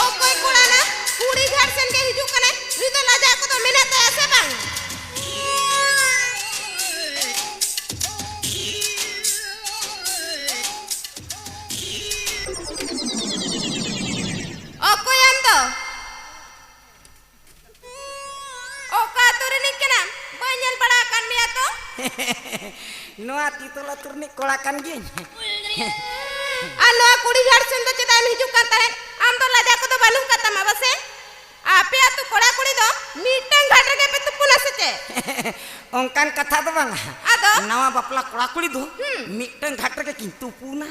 ᱚᱠᱚᱭ ᱠᱚᱲᱟ ᱱᱟ ᱠᱩᱲᱤ ᱜᱷᱟᱴ ᱥᱮᱱ ᱜᱮ ᱦᱤᱡᱩᱜ ᱠᱟᱱᱟᱭ, ᱱᱩᱭ ᱫᱚ ᱞᱟᱡᱟᱜ ᱠᱚᱫᱚ ᱢᱮᱱᱟᱜ ᱛᱟᱭᱟ ᱥᱮ ᱵᱟᱝ? ᱧᱮᱞ ᱵᱟᱲᱟ ᱟᱠᱟᱫ ᱢᱮᱭᱟ ᱛᱚ᱾ ᱱᱚᱣᱟ ᱛᱤᱛᱚᱞ ᱟᱹᱛᱩ ᱨᱤᱱᱤᱡ ᱠᱚᱲᱟ ᱠᱟᱱ ᱜᱤᱭᱟᱹᱧ᱾ ᱟᱨ ᱱᱚᱣᱟ ᱠᱩᱲᱤ ᱜᱷᱟᱴ ᱥᱮᱱ ᱫᱚ ᱪᱮᱫᱟᱜ ᱮᱢ ᱦᱤᱡᱩᱜ ᱠᱟᱱ ᱛᱟᱦᱮᱸᱫ? ᱟᱢ ᱫᱚ ᱞᱟᱡᱟ ᱠᱚᱫᱚ ᱵᱟᱹᱱᱩᱜ ᱠᱟᱫ ᱛᱟᱢᱟ ᱵᱟᱥᱮ? ᱟᱯᱮ ᱟᱹᱛᱩ ᱠᱚᱲᱟ ᱠᱩᱲᱤ ᱫᱚ ᱢᱤᱫᱴᱟᱝ ᱜᱷᱟᱴ ᱨᱮᱜᱮ ᱯᱮ ᱛᱩᱯᱩᱱᱟ ᱥᱮ ᱪᱮᱫ? ᱚᱱᱠᱟᱱ ᱠᱟᱛᱷᱟ ᱫᱚ ᱵᱟᱝᱟ᱾ ᱟᱫᱚ? ᱱᱟᱣᱟ ᱵᱟᱯᱞᱟ ᱠᱚᱲᱟ ᱠᱩᱲᱤ ᱫᱚ ᱦᱩᱸ᱾ ᱢᱤᱫᱴᱟᱝ ᱜᱷᱟᱴ ᱨᱮᱜᱮ ᱠᱤᱱ ᱛᱩᱯᱩᱱᱟ᱾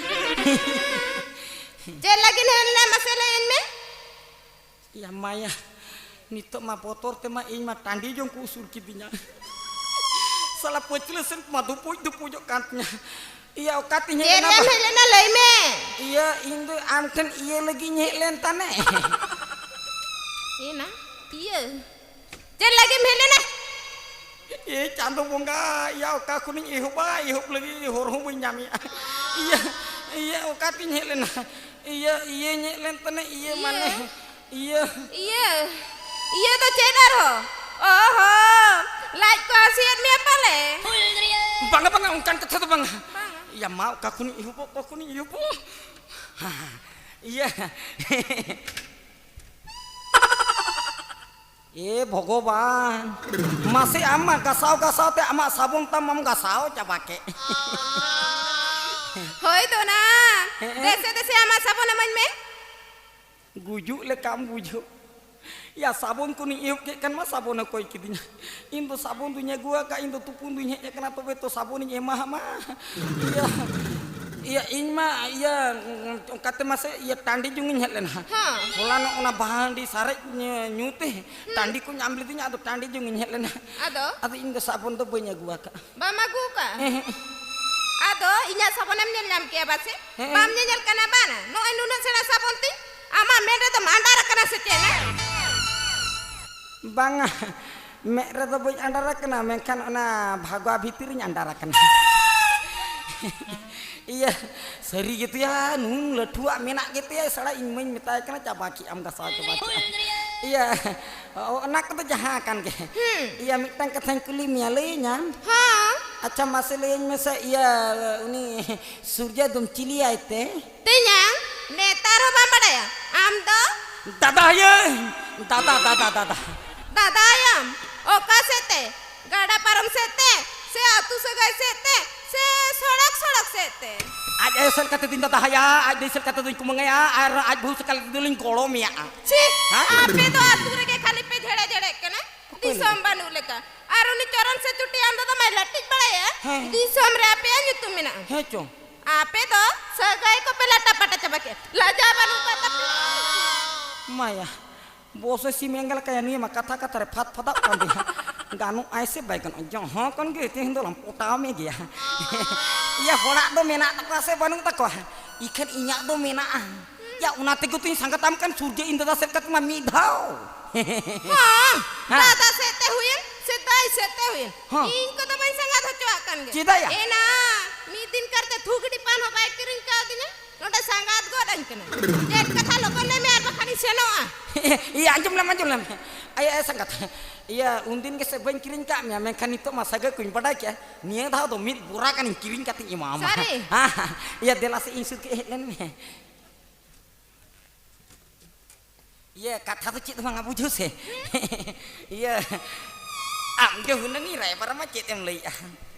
ᱪᱮᱫ ᱞᱟᱹᱜᱤᱫ ᱦᱮᱡ ᱞᱮᱱᱟ ᱢᱟᱥᱮ ᱞᱟᱹᱭᱟᱹᱧ ᱢᱮ? ᱭᱟ ᱢᱟᱭᱟ, ᱱᱤᱛᱚᱜ ᱢᱟ ᱵᱚᱛᱚᱨ ᱛᱮᱢᱟ ᱤᱧ ᱢᱟ ᱴᱟᱺᱰᱤ ᱡᱚᱝ ᱠᱚ ᱩᱥᱩᱨ ᱠᱤᱫᱤᱧᱟ᱾ ᱥᱟᱞᱟ ᱯᱟᱹᱪᱷᱞᱟᱹ ᱥᱮᱱ ᱢᱟ ᱫᱩᱯᱩᱡ ᱫᱩᱯᱩᱡᱚᱜ ᱠᱟᱱ ᱛᱤᱧᱟ᱾ ᱤᱭᱟᱹ, ᱚᱠᱟ ᱛᱤᱧ ᱦᱮᱡ ᱪᱮᱫ ᱞᱮᱱᱟ ᱮᱢ ᱵᱟ-, ᱦᱮᱡ ᱞᱮᱱᱟ ᱞᱟᱹᱭ ᱢᱮ᱾ ᱤᱭᱟᱹ, ᱤᱧ ᱫᱚ ᱟᱢ ᱴᱷᱮᱱ ᱤᱭᱟᱹ ᱞᱟᱹᱜᱤᱫ ᱤᱧ ᱦᱮᱡ ᱞᱮᱱ ᱛᱟᱱᱮ᱾ ᱤᱭᱟᱹ ᱱᱟ, ᱤᱭᱟᱹ᱾ ᱪᱮᱫ ᱞᱟᱹᱜᱤᱫ ᱮᱢ ᱦᱮᱡ ᱞᱮᱱᱟ? ᱮ ᱪᱟᱸᱫᱚ ᱵᱚᱸᱜᱟ, ᱤᱭᱟᱹ, ᱚᱠᱟ ᱠᱷᱚᱱᱤᱧ ᱮᱦᱚᱵᱟ, ᱮᱦᱚᱵ ᱞᱟᱹᱜᱤᱫ ᱦᱚᱨ ᱦᱚᱸ ᱵᱟᱹᱧ ᱧᱟᱢᱮᱜᱼᱟ᱾ ᱤᱭᱟᱹ, ᱤᱭᱟᱹ, ᱚᱠᱟ ᱛᱤᱧ ᱦᱮᱡ ᱞᱮᱱᱟ? ᱤᱭᱟᱹ, ᱤᱭᱟᱹᱧ ᱦᱮᱡ ᱞᱮᱱ ᱛᱟᱱᱮ, ᱤᱭᱟᱹ ᱤᱭᱟᱹ? ᱢᱟᱱᱮ, ᱤᱭᱟᱹ᱾ ᱤᱭᱟᱹ? ᱤᱭᱟᱹ ᱫᱚ ᱪᱮᱫ ᱟᱨᱦᱚᱸ? ᱚ ᱦᱚᱸ, ᱞᱟᱡ ᱠᱚ ᱦᱟᱹᱥᱩᱭᱮᱫ ᱢᱮᱭᱟ ᱯᱟᱞᱮ? ᱵᱟᱝᱟ, ᱵᱟᱝᱟ, ᱚᱱᱠᱟᱱ ᱠᱟᱛᱷᱟ ᱫᱚ ᱵᱟᱝᱟ᱾ ᱵᱟᱝᱟ᱾ ᱭᱟ ᱢᱟ, ᱚᱠᱟ ᱠᱷᱚᱱᱤᱧ ᱮᱦᱚᱵᱚᱜ, ᱚᱠᱟ ᱠᱷᱚᱱᱤᱧ ᱮᱦᱚᱵᱚᱜ? ᱤᱭᱟᱹ᱾ ᱮ ᱵᱷᱚᱜᱚᱵᱟᱱ, ᱢᱟᱥᱮ ᱟᱢ ᱢᱟ ᱜᱟᱥᱟᱣ ᱜᱟᱥᱟᱣ ᱛᱮ ᱟᱢᱟᱜ ᱥᱟᱵᱚᱱ ᱛᱟᱢ ᱢᱟᱢ ᱜᱟᱥᱟᱣ ᱪᱟᱵᱟ ᱠᱮᱫ᱾ ᱦᱳᱭ ᱫᱚ ᱱᱟ, ᱦᱮᱸ? ᱫᱮᱥᱮ ᱫᱮᱥᱮ ᱟᱢᱟᱜ ᱥᱟᱵᱚᱱ ᱮᱢᱟᱹᱧ ᱢᱮ᱾ ᱜᱩᱡᱩᱜ ᱞᱮᱠᱟᱢ ᱵᱩᱡᱷᱟᱹᱣ᱾ ᱭᱟ, ᱥᱟᱵᱚᱱ ᱠᱚ ᱱᱤᱧ ᱮᱦᱚᱵ ᱠᱮᱫ ᱠᱷᱟᱱ ᱢᱟ ᱥᱟᱵᱚᱱᱮ ᱠᱚᱭ ᱠᱤᱫᱤᱧᱟ᱾ ᱤᱧ ᱫᱚ ᱥᱟᱵᱚᱱ ᱫᱩᱧ ᱟᱹᱜᱩ ᱟᱠᱟᱫ, ᱤᱧ ᱫᱚ ᱛᱩᱯᱩᱱ ᱫᱩᱧ ᱦᱮᱡ ᱟᱠᱟᱱᱟ, ᱛᱚᱵᱮ ᱛᱚ ᱥᱟᱵᱚᱱᱤᱧ ᱮᱢᱟ ᱦᱟᱢᱟ᱾ ᱤᱭᱟᱹ, ᱤᱭᱟᱹ, ᱤᱧ ᱢᱟ, ᱤᱭᱟᱹ, ᱚᱱᱠᱟᱛᱮ ᱢᱟᱥᱮ, ᱤᱭᱟᱹ, ᱴᱟᱺᱰᱤ ᱡᱚᱝᱤᱧ ᱦᱮᱡ ᱞᱮᱱᱟ᱾ ᱦᱮᱸ᱾ ᱦᱚᱞᱟᱱᱚᱜ ᱚᱱᱟ ᱵᱟᱦᱟ ᱦᱟᱺᱰᱤ ᱥᱟᱨᱮᱡ ᱧᱩ, ᱧᱩ ᱛᱮ ᱦᱩᱸ᱾ ᱴᱟᱺᱰᱤ ᱠᱚ ᱧᱟᱢ ᱞᱤᱫᱤᱧᱟ, ᱟᱫᱚ ᱴᱟᱺᱰᱤ ᱡᱚᱝᱤᱧ ᱦᱮᱡ ᱞᱮᱱᱟ᱾ ᱟᱫᱚ? ᱟᱫᱚ ᱤᱧ ᱫᱚ ᱥᱟᱵᱚᱱ ᱫᱚ ᱵᱟᱹᱧ ᱟᱹᱜᱩ ᱟᱠᱟᱫᱼᱟ᱾ ᱵᱟᱢ ᱟᱹᱜᱩ ᱟᱠᱟᱫᱼᱟ? ᱮᱦᱮᱸ᱾ ᱟᱫᱚ ᱤᱧᱟᱹᱜ ᱥᱟᱵᱚᱱᱮᱢ ᱧᱮᱞ ᱧᱟᱢ ᱠᱮᱭᱟ ᱵᱟᱥᱮ? ᱦᱮᱸ᱾ ᱵᱟᱢ ᱧᱮᱧᱮᱞ ᱠᱟᱱᱟ ᱵᱟᱝ? ᱱᱚᱜᱼᱚᱭ ᱱᱩᱱᱟᱹᱜ ᱥᱮᱬᱟ ᱥᱟᱵᱚᱱ ᱛᱤᱧ, ᱟᱢᱟᱜ ᱢᱮᱫ ᱨᱮᱫᱚᱢ ᱟᱸᱰᱟᱨ ᱟᱠᱟᱱᱟ ᱥᱮ ᱪᱮᱫ? ᱵᱟᱝᱟ, ᱢᱮᱫ ᱨᱮᱫᱚ ᱵᱟᱹᱧ ᱟᱸᱰᱟᱨ ᱟᱠᱟᱱᱟ, ᱢᱮᱱᱠᱷᱟᱱ ᱚᱱᱟ ᱵᱷᱟᱜᱟ ᱵᱷᱤᱛᱤᱨ ᱨᱤᱧ ᱟᱸᱰᱟᱨ ᱟᱠᱟᱱᱟ᱾ ᱤᱭᱟᱹ, ᱥᱟᱹᱨᱤ ᱜᱮᱛᱚᱭᱟ, ᱱᱩᱱ ᱞᱟᱹᱴᱷᱩᱣᱟᱜ ᱢᱮᱱᱟᱜ ᱜᱮᱛᱮ, ᱥᱟᱞᱟ ᱤᱧ ᱢᱟᱧ ᱢᱮᱛᱟᱭ ᱠᱟᱱᱟ, ᱪᱟᱵᱟ ᱠᱮᱜ ᱟᱢ ᱜᱟᱥᱟᱣ ᱪᱟᱵᱟ ᱠᱮᱜ ᱟᱢ᱾ ᱤᱭᱟᱹ, ᱚ-, ᱚᱱᱟ ᱠᱚᱫᱚ ᱡᱟᱦᱟᱸ ᱟᱠᱟᱱ ᱜᱮ᱾ ᱦᱩᱸ᱾ ᱤᱭᱟᱹ, ᱢᱤᱫᱴᱟᱝ ᱠᱟᱛᱷᱟᱧ ᱠᱩᱞᱤ ᱢᱮᱭᱟ, ᱞᱟᱹᱭᱟᱹᱧᱟᱢ? ᱦᱚᱸ᱾ ᱟᱪᱪᱷᱟ, ᱢᱟᱥᱮ ᱞᱟᱹᱭᱟᱹᱧ ᱢᱮᱥᱮ, ᱤᱭᱟᱹ, ᱩᱱᱤ ᱥᱩᱨᱡᱟ ᱫᱚᱢ ᱪᱤᱞᱤᱭᱟᱭ ᱛᱮ? ᱛᱮᱧᱟᱝ, ᱱᱮᱛᱟᱨ ᱦᱚᱸ ᱵᱟᱢ ᱵᱟᱰᱟᱭᱟ? ᱟᱢ ᱫᱚ? ᱫᱟᱫᱟ ᱟᱭᱟᱹᱧ, ᱫᱟᱫᱟ, ᱫᱟᱫᱟ, ᱫᱟᱫᱟ᱾ ᱫᱟᱫᱟ ᱟᱭᱟᱢ? ᱚᱠᱟ ᱥᱮᱫ ᱛᱮ? ᱜᱟᱰᱟ ᱯᱟᱨᱚᱢ ᱥᱮᱫ ᱛᱮ, ᱥᱮ ᱟᱹᱛᱩ ᱥᱟᱹᱜᱟᱹᱭ ᱥᱮᱫ ᱛᱮ, ᱥᱮ ᱥᱚᱲᱚᱠ ᱥᱚᱲᱚᱠ ᱥᱮᱫ ᱛᱮ? ᱟᱡ ᱟᱭᱳ ᱥᱮᱫ ᱞᱮᱠᱟᱛᱮ ᱫᱩᱧ ᱫᱟᱫᱟᱭᱟ, ᱟᱡ ᱫᱟᱹᱭ ᱥᱮᱫ ᱞᱮᱠᱟᱛᱮ ᱫᱩᱧ ᱠᱩᱢᱟᱹᱝᱟᱭᱟ, ᱟᱨ ᱟᱡ ᱵᱟᱹᱦᱩ ᱥᱮᱫ ᱞᱮᱠᱟᱛᱮ ᱫᱚᱞᱤᱧ ᱜᱚᱲᱚ ᱢᱮᱭᱟ᱾ ᱪᱤ, ᱦᱮᱸ? ᱟᱯᱮ ᱫᱚ ᱟᱹᱛᱩ ᱨᱮᱜᱮ ᱠᱷᱟᱹᱞᱤ ᱯᱮ ᱡᱷᱮᱲᱮ ᱡᱷᱮᱲᱮᱜ ᱠᱟᱱᱟ, ᱚᱠᱚᱭ ᱫᱤᱥᱚᱢ ᱞᱟᱹᱭ? ᱵᱟᱹᱱᱩᱜ ᱞᱮᱠᱟ᱾ ᱟᱨ ᱩᱱᱤ ᱪᱚᱨᱚᱱ ᱥᱮ ᱪᱩᱴᱤ ᱟᱢ ᱫᱟᱫᱟ ᱢᱟᱭ ᱞᱟᱹᱴᱤᱡ ᱵᱟᱲᱟᱭᱟ, ᱦᱮᱸ᱾ ᱫᱤᱥᱚᱢ ᱨᱮ ᱟᱯᱮᱭᱟᱜ ᱧᱩᱛᱩᱢ ᱢᱮᱱᱟᱜᱼᱟ᱾ ᱦᱮᱸ ᱪᱚᱝ᱾ ᱟᱯᱮ ᱫᱚ ᱥᱟᱹᱜᱟᱹᱭ ᱠᱚᱯᱮ ᱞᱟᱴᱟ ᱯᱟᱴᱟ ᱪᱟᱵᱟ ᱠᱮᱫ, ᱞᱟᱡᱟ ᱵᱟᱹᱱᱩᱜ ᱠᱟᱫ ᱛᱟᱯᱮᱭᱟ᱾ ᱢᱟᱭᱟ, ᱵᱚᱥᱮ ᱥᱤᱢ ᱮᱸᱜᱮᱞ ᱠᱟᱭᱟ, ᱱᱤᱭᱟᱹ ᱢᱟ ᱠᱟᱛᱷᱟ ᱠᱟᱛᱷᱟ ᱨᱮ ᱯᱷᱟᱫ ᱯᱷᱟᱫᱟᱜ ᱠᱟᱱ ᱫᱚ᱾ ᱜᱟᱱᱚᱜ ᱟᱭ ᱥᱮ ᱵᱟᱭ ᱜᱟᱱᱚᱜᱼᱟ? ᱡᱚᱦᱚᱸ ᱠᱷᱚᱱ ᱜᱮ ᱛᱮᱦᱮᱧ ᱫᱚᱞᱟᱝ ᱯᱚᱴᱟᱣ ᱢᱮ ᱜᱮᱭᱟ᱾ ᱤᱭᱟᱹ, ᱦᱚᱲᱟᱜ ᱫᱚ ᱢᱮᱱᱟᱜ ᱛᱟᱠᱚᱣᱟ ᱥᱮ ᱵᱟᱹᱱᱩᱜ ᱛᱟᱠᱚᱣᱟ? ᱤᱠᱷᱟᱹᱱ ᱤᱧᱟᱹᱜ ᱫᱚ ᱢᱮᱱᱟᱜᱼᱟ᱾ ᱭᱟ, ᱚᱱᱟ ᱛᱮᱜᱮ ᱛᱚᱧ ᱥᱟᱸᱜᱟᱛᱟᱢ ᱠᱟᱱ ᱥᱩᱨᱡᱟᱹ ᱤᱧ ᱫᱟᱫᱟ ᱥᱮᱫ ᱠᱟᱛᱮ ᱢᱟ ᱢᱤᱫ ᱫᱷᱟᱣ᱾ ᱦᱚᱸ, ᱦᱮᱸ᱾ ᱫᱟᱫᱟ ᱥᱮᱫ ᱛᱮ ᱦᱩᱭᱮᱱ ᱥᱮ ᱫᱟᱹᱭ ᱥᱮᱫ ᱛᱮ ᱦᱩᱭᱮᱱ, ᱦᱚᱸ᱾ ᱤᱧ ᱠᱚᱫᱚ ᱵᱟᱹᱧ ᱥᱟᱸᱜᱟᱛ ᱦᱚᱪᱚᱣᱟᱜ ᱠᱟᱱ ᱜᱮ᱾ ᱪᱮᱫᱟᱜ ᱭᱟ? ᱮᱱᱟ, ᱢᱤᱫ ᱫᱤᱱ ᱠᱟᱨᱛᱮ ᱛᱷᱩ ᱜᱤᱰᱤ ᱯᱟᱱ ᱦᱚᱸ ᱵᱟᱭ ᱠᱤᱨᱤᱧ ᱠᱟᱣᱫᱤᱧᱟ᱾ ᱱᱚᱰᱮ ᱥᱟᱸᱜᱟᱛ ᱜᱚᱫ ᱟᱹᱧ ᱠᱟᱱᱟ᱾ ᱪᱮᱫ ᱠᱟᱛᱷᱟ ᱞᱚᱜᱚᱱ ᱞᱟᱹᱭ ᱢᱮ, ᱟᱨ ᱵᱟᱠᱷᱟᱱᱤᱧ ᱥᱮᱱᱚᱜᱼᱟ᱾ ᱤᱭᱟᱹ, ᱟᱸᱡᱚᱢ ᱞᱮᱢ, ᱟᱸᱡᱚᱢ ᱞᱮᱢ᱾ ᱟᱭᱟ, ᱟᱭᱟ ᱥᱟᱸᱜᱟᱛ, ᱤᱭᱟᱹ, ᱩᱱᱫᱤᱱ ᱜᱮᱥᱮ ᱵᱟᱹᱧ ᱠᱤᱨᱤᱧ ᱠᱟᱜ ᱢᱮᱭᱟ, ᱢᱮᱱᱠᱷᱟᱱ ᱱᱤᱛᱚᱜ ᱢᱟ ᱥᱟᱹᱜᱟᱹᱭ ᱠᱚᱧ ᱵᱟᱰᱟᱭ ᱠᱮᱜᱼᱟ᱾ ᱱᱤᱭᱟᱹ ᱫᱷᱟᱣ ᱫᱚ ᱢᱤᱫ ᱵᱚᱨᱟ ᱜᱟᱱᱤᱧ ᱠᱤᱨᱤᱧ ᱠᱟᱛᱮᱧ ᱮᱢᱟᱢᱟ᱾ ᱥᱟᱹᱨᱤ? ᱦᱮᱸ, ᱦᱮᱸ᱾ ᱤᱭᱟᱹ, ᱫᱮᱞᱟ ᱥᱮ ᱤᱧ ᱥᱩᱨ ᱠᱮ ᱦᱮᱡ ᱞᱮᱱ ᱢᱮ᱾ ᱤᱭᱟᱹ, ᱠᱟᱛᱷᱟ ᱫᱚ ᱪᱮᱫ ᱦᱚᱸ ᱵᱟᱝᱟ, ᱵᱩᱡᱷᱟᱹᱣ ᱥᱮ᱾ ᱤᱭᱟᱹ, ᱟᱢ ᱜᱮ ᱦᱩᱱᱟᱹᱝ ᱤᱧ ᱨᱟᱭᱵᱟᱨᱟᱢᱟ, ᱪᱮᱫ ᱮᱢ ᱞᱟᱹᱭᱮᱜᱼᱟ?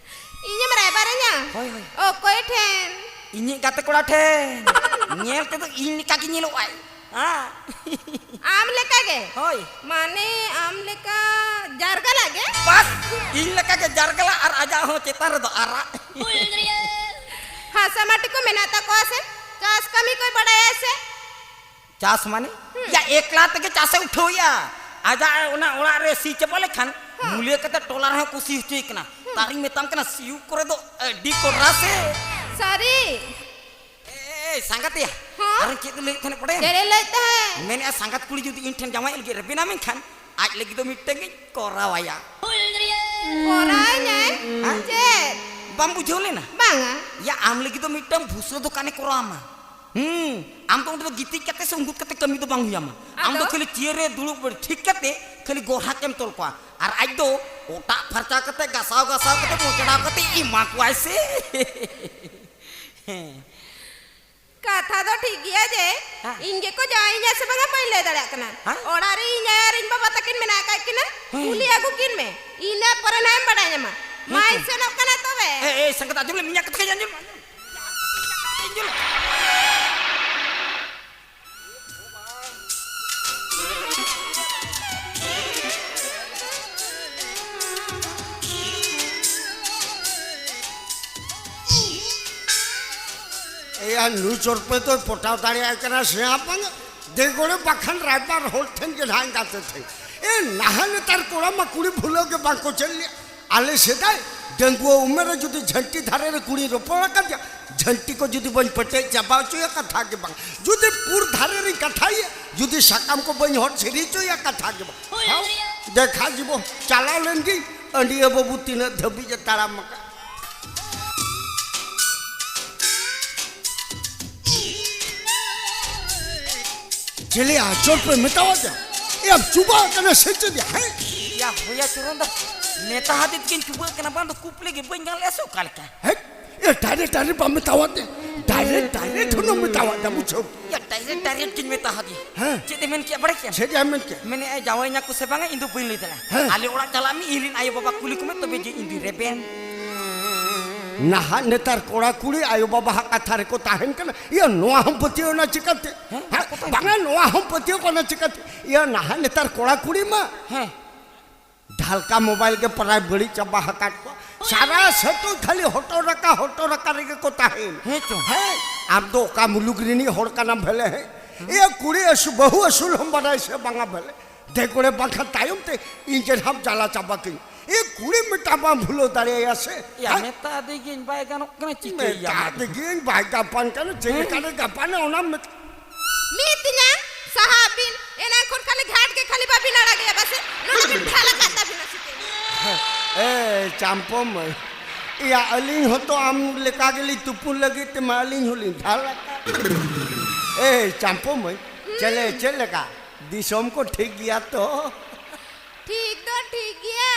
ᱤᱧᱮᱢ ᱨᱟᱭᱵᱟᱨᱤᱧᱟ? ᱦᱳᱭ, ᱦᱳᱭ᱾ ᱚᱠᱚᱭ ᱴᱷᱮᱱ? ᱤᱧᱤᱡ ᱜᱟᱛᱮ ᱠᱚᱲᱟ ᱴᱷᱮᱱ᱾ ᱧᱮᱞ ᱛᱮᱫᱚ ᱤᱧ ᱞᱮᱠᱟ ᱜᱮ ᱧᱮᱞᱚᱜ ᱟᱭ᱾ ᱦᱮᱸ᱾ ᱟᱢ ᱞᱮᱠᱟ ᱜᱮ? ᱦᱳᱭ᱾ ᱢᱟᱱᱮ, ᱟᱢ ᱞᱮᱠᱟ ᱡᱟᱨᱜᱟᱞᱟᱜ ᱜᱮ? ᱵᱟᱥ, ᱤᱧ ᱞᱮᱠᱟ ᱜᱮ ᱡᱟᱨᱜᱟᱞᱟᱜ, ᱟᱨ ᱟᱡᱟᱜ ᱦᱚᱸ ᱪᱮᱛᱟᱱ ᱨᱮᱫᱚ ᱟᱨᱟᱜ᱾ ᱦᱟᱥᱟ ᱢᱟᱹᱴᱤ ᱠᱚ ᱢᱮᱱᱟᱜ ᱛᱟᱠᱚᱣᱟ ᱥᱮ? ᱪᱟᱥ ᱠᱟᱹᱢᱤ ᱠᱚᱭ ᱵᱟᱲᱟᱭᱟ ᱥᱮ? ᱪᱟᱥ ᱢᱟᱱᱮ? ᱦᱩᱸ᱾ ᱭᱟ, ᱮᱠᱞᱟ ᱛᱮᱜᱮ ᱪᱟᱥᱮ ᱩᱴᱷᱟᱹᱣᱮᱜᱼᱟ᱾ ᱟᱡᱟᱜ ᱚᱱᱟ ᱚᱲᱟᱜ ᱨᱮ ᱥᱤ ᱪᱟᱵᱟ ᱞᱮᱠᱷᱟᱱ, ᱦᱩᱸ᱾ ᱢᱩᱞᱤᱭᱟᱹ ᱠᱟᱛᱮ ᱴᱚᱞᱟ ᱨᱮᱦᱚᱸ ᱠᱚ ᱥᱤ ᱦᱚᱪᱚᱭᱮ ᱠᱟᱱᱟ᱾ ᱦᱩᱸ᱾ ᱛᱟᱨᱤᱧ ᱢᱮᱛᱟᱢ ᱠᱟᱱᱟ, ᱥᱤᱭᱳᱜ ᱠᱚᱨᱮ ᱫᱚ ᱟᱹᱰᱤ ᱠᱚᱰᱨᱟ ᱥᱮ᱾ ᱥᱟᱹᱨᱤ? ᱮᱭ, ᱥᱟᱸᱜᱟᱛᱮᱭᱟ᱾ ᱦᱚᱸ? ᱟᱨ ᱪᱮᱫ ᱮ ᱞᱟᱹᱭᱮᱫ ᱛᱟᱦᱮᱱᱟ ᱵᱟᱰᱟᱭᱟᱢ? ᱪᱮᱫ ᱮ ᱞᱟᱹᱭᱮᱫ ᱛᱟᱦᱮᱸ? ᱢᱮᱱᱮᱫᱼᱟ, ᱥᱟᱸᱜᱟᱛ ᱠᱩᱲᱤ ᱡᱩᱫᱤ ᱤᱧ ᱴᱷᱮᱱ ᱡᱟᱶᱟᱭᱚᱜ ᱞᱟᱹᱜᱤᱫ ᱨᱮᱵᱮᱱᱟ ᱢᱮᱱᱠᱷᱟᱱ, ᱟᱡ ᱞᱟᱹᱜᱤᱫ ᱫᱚ ᱢᱤᱫᱴᱟᱝ ᱜᱤᱧ ᱠᱚᱨᱟᱣᱟᱭᱟ᱾ ᱠᱚᱨᱟᱣᱟᱹᱧᱟᱭ? ᱦᱮᱸ? ᱪᱮᱫ? ᱵᱟᱢ ᱵᱩᱡᱷᱟᱹᱣ ᱞᱮᱱᱟ? ᱵᱟᱝᱟ᱾ ᱭᱟ, ᱟᱢ ᱞᱟᱹᱜᱤᱫ ᱫᱚ ᱢᱤᱫᱴᱟᱝ ᱵᱷᱩᱥᱟᱹ ᱫᱚᱠᱟᱱᱮ ᱠᱚᱨᱟᱣ ᱟᱢᱟ᱾ ᱦᱩᱸ, ᱟᱢ ᱫᱚ ᱚᱸᱰᱮ ᱫᱚ ᱜᱤᱛᱤᱡ ᱠᱟᱛᱮ ᱥᱮ ᱩᱸᱜᱩᱫ ᱠᱟᱛᱮ ᱠᱟᱹᱢᱤ ᱫᱚ ᱵᱟᱝ ᱦᱩᱭᱟᱢᱟ᱾ ᱟᱢ ᱫᱚ ᱟᱫᱚ? ᱠᱷᱟᱹᱞᱤ ᱪᱤᱭᱟᱹᱨ ᱨᱮ ᱫᱩᱲᱩᱵ ᱴᱷᱤᱠ ᱠᱟᱛᱮ ᱠᱷᱟᱹᱞᱤ ᱜᱚᱨᱦᱟᱠ ᱮᱢ ᱛᱚᱞ ᱠᱚᱣᱟ᱾ ᱟᱨ ᱟᱡ ᱫᱚ ᱚᱴᱟᱜ ᱯᱷᱟᱨᱪᱟ ᱠᱟᱛᱮ, ᱜᱟᱥᱟᱣ ᱜᱟᱥᱟᱣ ᱠᱟᱛᱮ, ᱢᱚᱪᱲᱟᱣ ᱠᱟᱛᱮ ᱮᱢᱟ ᱠᱚᱣᱟᱭ ᱥᱮ᱾ ᱦᱮᱸ᱾ ᱠᱟᱛᱷᱟ ᱫᱚ ᱴᱷᱤᱠ ᱜᱮᱭᱟ ᱡᱮ ᱦᱮᱸ᱾ ᱤᱧ ᱜᱮᱠᱚ ᱡᱟᱶᱟᱭᱤᱧᱟ ᱥᱮ ᱵᱟᱝᱟ ᱵᱟᱹᱧ ᱞᱟᱹᱭ ᱫᱟᱲᱮᱭᱟᱜ ᱠᱟᱱᱟ᱾ ᱦᱮᱸ? ᱚᱲᱟᱜ ᱨᱮ ᱤᱧ ᱟᱭᱳ ᱟᱨ ᱤᱧ ᱵᱟᱵᱟ ᱛᱟᱹᱠᱤᱱ ᱢᱮᱱᱟᱜ ᱟᱠᱟᱫ ᱠᱤᱱᱟ᱾ ᱦᱮᱸ᱾ ᱠᱩᱞᱤ ᱟᱹᱜᱩ ᱠᱤᱱ ᱢᱮ, ᱤᱱᱟᱹ ᱯᱚᱨᱮ ᱱᱟᱜ ᱮᱢ ᱵᱟᱰᱟᱭ ᱧᱟᱢᱟ᱾ ᱦᱮᱸ ᱢᱟᱧ ᱛᱚ᱾ ᱥᱮᱱᱚᱜ ᱠᱟᱱᱟ ᱛᱚᱵᱮ᱾ ᱮ, ᱮ, ᱥᱟᱸᱜᱟᱛ, ᱟᱸᱡᱚᱢ ᱞᱮ, ᱤᱧᱟᱹᱜ ᱠᱟᱛᱷᱟ ᱠᱟᱹᱧ ᱟᱸᱡᱚᱢ, ᱟᱸᱡᱚᱢ᱾ ᱮᱭᱟ, ᱱᱩᱭ ᱪᱚᱨᱯᱮ ᱫᱚᱭ ᱯᱚᱴᱟᱣ ᱫᱟᱲᱮᱭᱟᱭ ᱠᱟᱱᱟ ᱥᱮ ᱦᱟᱸᱜ ᱵᱟᱝ? ᱫᱮᱜᱚᱲᱮ ᱵᱟᱠᱷᱟᱱ ᱨᱟᱭᱵᱟᱨ ᱦᱚᱲ ᱴᱷᱮᱱ ᱜᱮ ᱱᱟᱦᱟᱜ ᱜᱟᱛᱮ ᱴᱷᱮᱱ᱾ ᱮ, ᱱᱟᱦᱟᱜ ᱱᱮᱛᱟᱨ ᱠᱚᱲᱟ ᱢᱟ ᱠᱩᱲᱤ ᱵᱷᱩᱞᱟᱹᱣ ᱜᱮ ᱵᱟᱝ ᱠᱚ ᱪᱮᱫ ᱞᱮᱫ᱾ ᱟᱞᱮ ᱥᱮᱫᱟᱭ ᱰᱟᱺᱜᱩᱣᱟᱹ ᱩᱢᱮᱨ ᱨᱮ ᱡᱩᱫᱤ ᱡᱷᱟᱹᱱᱴᱤ ᱫᱷᱟᱨᱮ ᱨᱮ ᱠᱩᱲᱤᱧ ᱨᱚᱯᱚᱲ ᱟᱠᱟᱫᱮᱭᱟ, ᱡᱷᱟᱹᱱᱴᱤ ᱠᱚ ᱡᱩᱫᱤ ᱵᱟᱹᱧ ᱯᱮᱴᱮᱡ ᱪᱟᱵᱟ ᱦᱚᱪᱚᱭᱟ, ᱠᱟᱛᱷᱟ ᱜᱮ ᱵᱟᱝ᱾ ᱡᱩᱫᱤ ᱯᱩᱨ ᱫᱷᱟᱨᱮ ᱨᱤᱧ ᱠᱟᱛᱷᱟᱭᱮᱭᱟ, ᱡᱩᱫᱤ ᱥᱟᱠᱟᱢ ᱠᱚ ᱵᱟᱹᱧ ᱦᱚᱫ ᱥᱮᱨᱮ ᱦᱚᱪᱚᱭᱟ, ᱠᱟᱛᱷᱟ ᱜᱮ ᱵᱟᱝ᱾ ᱦᱟᱣ, ᱫᱮᱠᱷᱟ ᱡᱤᱵᱚ, ᱪᱟᱞᱟᱣ ᱞᱮᱱ ᱜᱤᱧ, ᱟᱹᱰᱤᱭᱟᱹ ᱵᱟᱹᱵᱩ ᱛᱤᱱᱟᱹᱜ ᱫᱷᱟᱹᱵᱤᱡ ᱮ ᱛᱟᱲᱟᱢ ᱟᱠᱟᱫ᱾ ᱪᱮᱞᱮ ᱟᱪᱚᱨ ᱯᱮ ᱢᱮᱛᱟᱣᱟᱫᱮᱭᱟ? ᱮᱭᱟᱢ ᱪᱩᱵᱟᱹᱜ ᱠᱟᱱᱟ ᱥᱮ ᱪᱮᱫ ᱭᱟ? ᱦᱮᱸ? ᱭᱟ ᱦᱳᱭᱟ ᱪᱚᱨᱚᱱ ᱫᱟ, ᱢᱮᱛᱟ ᱦᱟᱫᱮ ᱛᱮᱜᱮᱧ ᱪᱩᱵᱟᱹᱜ ᱠᱟᱱᱟ, ᱵᱟᱝ ᱫᱚ ᱠᱩᱯᱞᱤ ᱜᱮ ᱵᱟᱹᱧ ᱜᱟᱱ ᱞᱮᱫᱼᱟ ᱥᱮ ᱚᱠᱟ ᱞᱮᱠᱟ? ᱦᱮᱸ? ᱮ, direct, direct ᱵᱟᱢ ᱢᱮᱛᱟᱣᱟᱫᱮ? Direct, direct ᱦᱩᱱᱟᱹᱝ ᱢᱮᱛᱟᱣᱟᱫᱟ, ᱵᱩᱡᱷᱟᱹᱣ? ᱭᱟ, direct, direct ᱜᱤᱧ ᱢᱮᱛᱟ ᱦᱟᱫᱮᱭᱟ᱾ ᱦᱮᱸ᱾ ᱪᱮᱫ ᱮ ᱢᱮᱱ ᱠᱮᱜᱼᱟ ᱵᱟᱲᱟᱭ ᱠᱮᱜᱼᱟᱢ? ᱪᱮᱫ ᱮ ᱢᱮᱱ ᱠᱮᱜᱼᱟ? ᱢᱮᱱᱮᱜᱼᱟᱭ, ᱡᱟᱶᱟᱭᱤᱧᱟ ᱠᱚ ᱥᱮ ᱵᱟᱝᱟ, ᱤᱧ ᱫᱚ ᱵᱟᱹᱧ ᱞᱟᱹᱭ ᱫᱟᱲᱮᱭᱟᱜᱼᱟ᱾ ᱦᱮᱸ᱾ ᱟᱞᱮ ᱚᱲᱟᱜ ᱪᱟᱞᱟᱜ ᱢᱮ, ᱤᱧ ᱨᱮᱱ ᱟᱭᱳ ᱵᱟᱵᱟ ᱠᱩᱞᱤ ᱠᱚᱢᱮ, ᱛᱚᱵᱮ ᱡᱮ ᱤᱧ ᱫᱩᱧ ᱨᱮᱵᱮᱱ᱾ ᱱᱟᱦᱟᱜ ᱱᱮᱛᱟᱨ ᱠᱚᱲᱟ ᱠᱩᱲᱤ ᱟᱭᱳ ᱵᱟᱵᱟᱣᱟᱜ ᱠᱟᱛᱷᱟ ᱨᱮᱠᱚ ᱛᱟᱦᱮᱱ ᱠᱟᱱᱟ᱾ ᱤᱭᱟᱹ, ᱱᱚᱣᱟ ᱦᱚᱸᱢ ᱯᱟᱹᱛᱭᱟᱹᱣ ᱮᱱᱟ ᱪᱤᱠᱟᱹᱛᱮ? ᱦᱮᱸ, ᱦᱮᱸ? ᱠᱟᱛᱷᱟ ᱵᱟᱝᱟ, ᱱᱚᱣᱟ ᱦᱚᱸᱢ ᱯᱟᱹᱛᱭᱟᱹᱣ ᱠᱟᱱᱟ ᱪᱤᱠᱟᱹᱛᱮ? ᱤᱭᱟᱹ, ᱱᱟᱦᱟᱜ ᱱᱮᱛᱟᱨ ᱠᱚᱲᱟ ᱠᱩᱲᱤ ᱢᱟ ᱦᱮᱸ᱾ ᱰᱷᱟᱞᱠᱟ mobile ᱜᱮ ᱯᱨᱟᱭ ᱵᱟᱹᱲᱤᱡ ᱪᱟᱵᱟ ᱟᱠᱟᱫ ᱠᱚᱣᱟ᱾ ᱥᱟᱨᱟ ᱥᱮᱛᱩ ᱠᱷᱟᱹᱞᱤ ᱦᱚᱴᱚ ᱨᱟᱠᱟ, ᱦᱚᱴᱚ ᱨᱟᱠᱟ ᱨᱮᱜᱮ ᱠᱚ ᱛᱟᱦᱮᱱ᱾ ᱦᱮᱸ ᱪᱚ᱾ ᱦᱮᱸ, ᱟᱢ ᱫᱚ ᱚᱠᱟ ᱢᱩᱞᱩᱠ ᱨᱤᱱᱤᱡ ᱦᱚᱲ ᱠᱟᱱᱟᱢ ᱵᱷᱮᱞᱮ? ᱦᱮᱸ? ᱤᱭᱟᱹ, ᱠᱩᱲᱤ ᱟᱹᱥᱩ-, ᱵᱟᱹᱦᱩ ᱟᱹᱥᱩᱞ ᱦᱚᱸᱢ ᱵᱟᱰᱟᱭ ᱥᱮ ᱵᱟᱝᱟ ᱵᱷᱮᱞᱮ? ᱫᱮ ᱠᱚᱲᱮ, ᱵᱟᱝᱠᱷᱟᱱ ᱛᱟᱭᱚᱢ ᱛᱮ ᱤᱧ ᱪᱮᱫ ᱦᱟᱢ ᱡᱟᱞᱟ ᱪᱟᱵᱟ ᱠᱤᱧ᱾ ᱮ ᱠᱩᱲᱤ ᱢᱤᱫᱴᱟᱝ ᱵᱟᱢ ᱵᱷᱩᱞᱟᱹᱣ ᱫᱟᱲᱮᱭᱟᱭᱟ ᱥᱮ? ᱭᱟ, ᱦᱮᱸ? ᱢᱮᱛᱟ ᱫᱮᱜᱤᱧ ᱵᱟᱭ ᱜᱟᱱᱚᱜ ᱠᱟᱱᱟ, ᱪᱤᱠᱟᱹᱭ ᱭᱟ ᱢᱮᱛᱟ ᱢᱟ? ᱫᱮᱜᱤᱧ ᱵᱟᱭ ᱜᱟᱯᱟᱱ ᱠᱟᱱᱟ, ᱪᱮᱫ ᱦᱮᱸ? ᱞᱮᱠᱟᱨᱮ ᱜᱟᱯᱟᱱᱟ ᱚᱱᱟ ᱢᱮᱛ- ᱢᱤᱛᱤᱧᱟ, ᱥᱟᱦᱟᱜ ᱵᱤᱱ, ᱮᱱᱟᱝ ᱠᱷᱚᱱ ᱠᱷᱟᱹᱞᱤ ᱜᱷᱟᱴ ᱜᱮ ᱠᱷᱟᱹᱞᱤ ᱵᱟᱵᱤᱱ ᱟᱲᱟᱜᱮᱭᱟ ᱵᱟᱥᱮ? ᱱᱚᱰᱮ ᱵᱤᱱ ᱰᱷᱟᱞ ᱟᱠᱟᱫ ᱛᱟᱵᱤᱱᱟ ᱥᱮ ᱪᱮᱫ? ᱮ, ᱪᱟᱢᱯᱚ ᱢᱟᱹᱭ, ᱭᱟ, ᱟᱹᱞᱤᱧ ᱦᱚᱸᱛᱚ ᱟᱢ ᱞᱮᱠᱟ ᱜᱮᱞᱤᱧ ᱛᱩᱯᱩᱱ ᱞᱟᱹᱜᱤᱫ ᱛᱮᱢᱟ ᱟᱹᱞᱤᱧ ᱦᱚᱸᱞᱤᱧ ᱰᱷᱟᱞ ᱟᱠᱟᱫ᱾ ᱮ, ᱪᱟᱢᱯᱚ ᱢᱟᱹᱭ, ᱪᱮᱞᱮ, ᱪᱮᱫ ᱞᱮᱠᱟ? ᱫᱤᱥᱚᱢ ᱠᱚ ᱴᱷᱤᱠ ᱜᱮᱭᱟ ᱛᱚ? ᱴᱷᱤᱠ ᱫᱚ ᱴᱷᱤᱠ ᱜᱮᱭᱟ,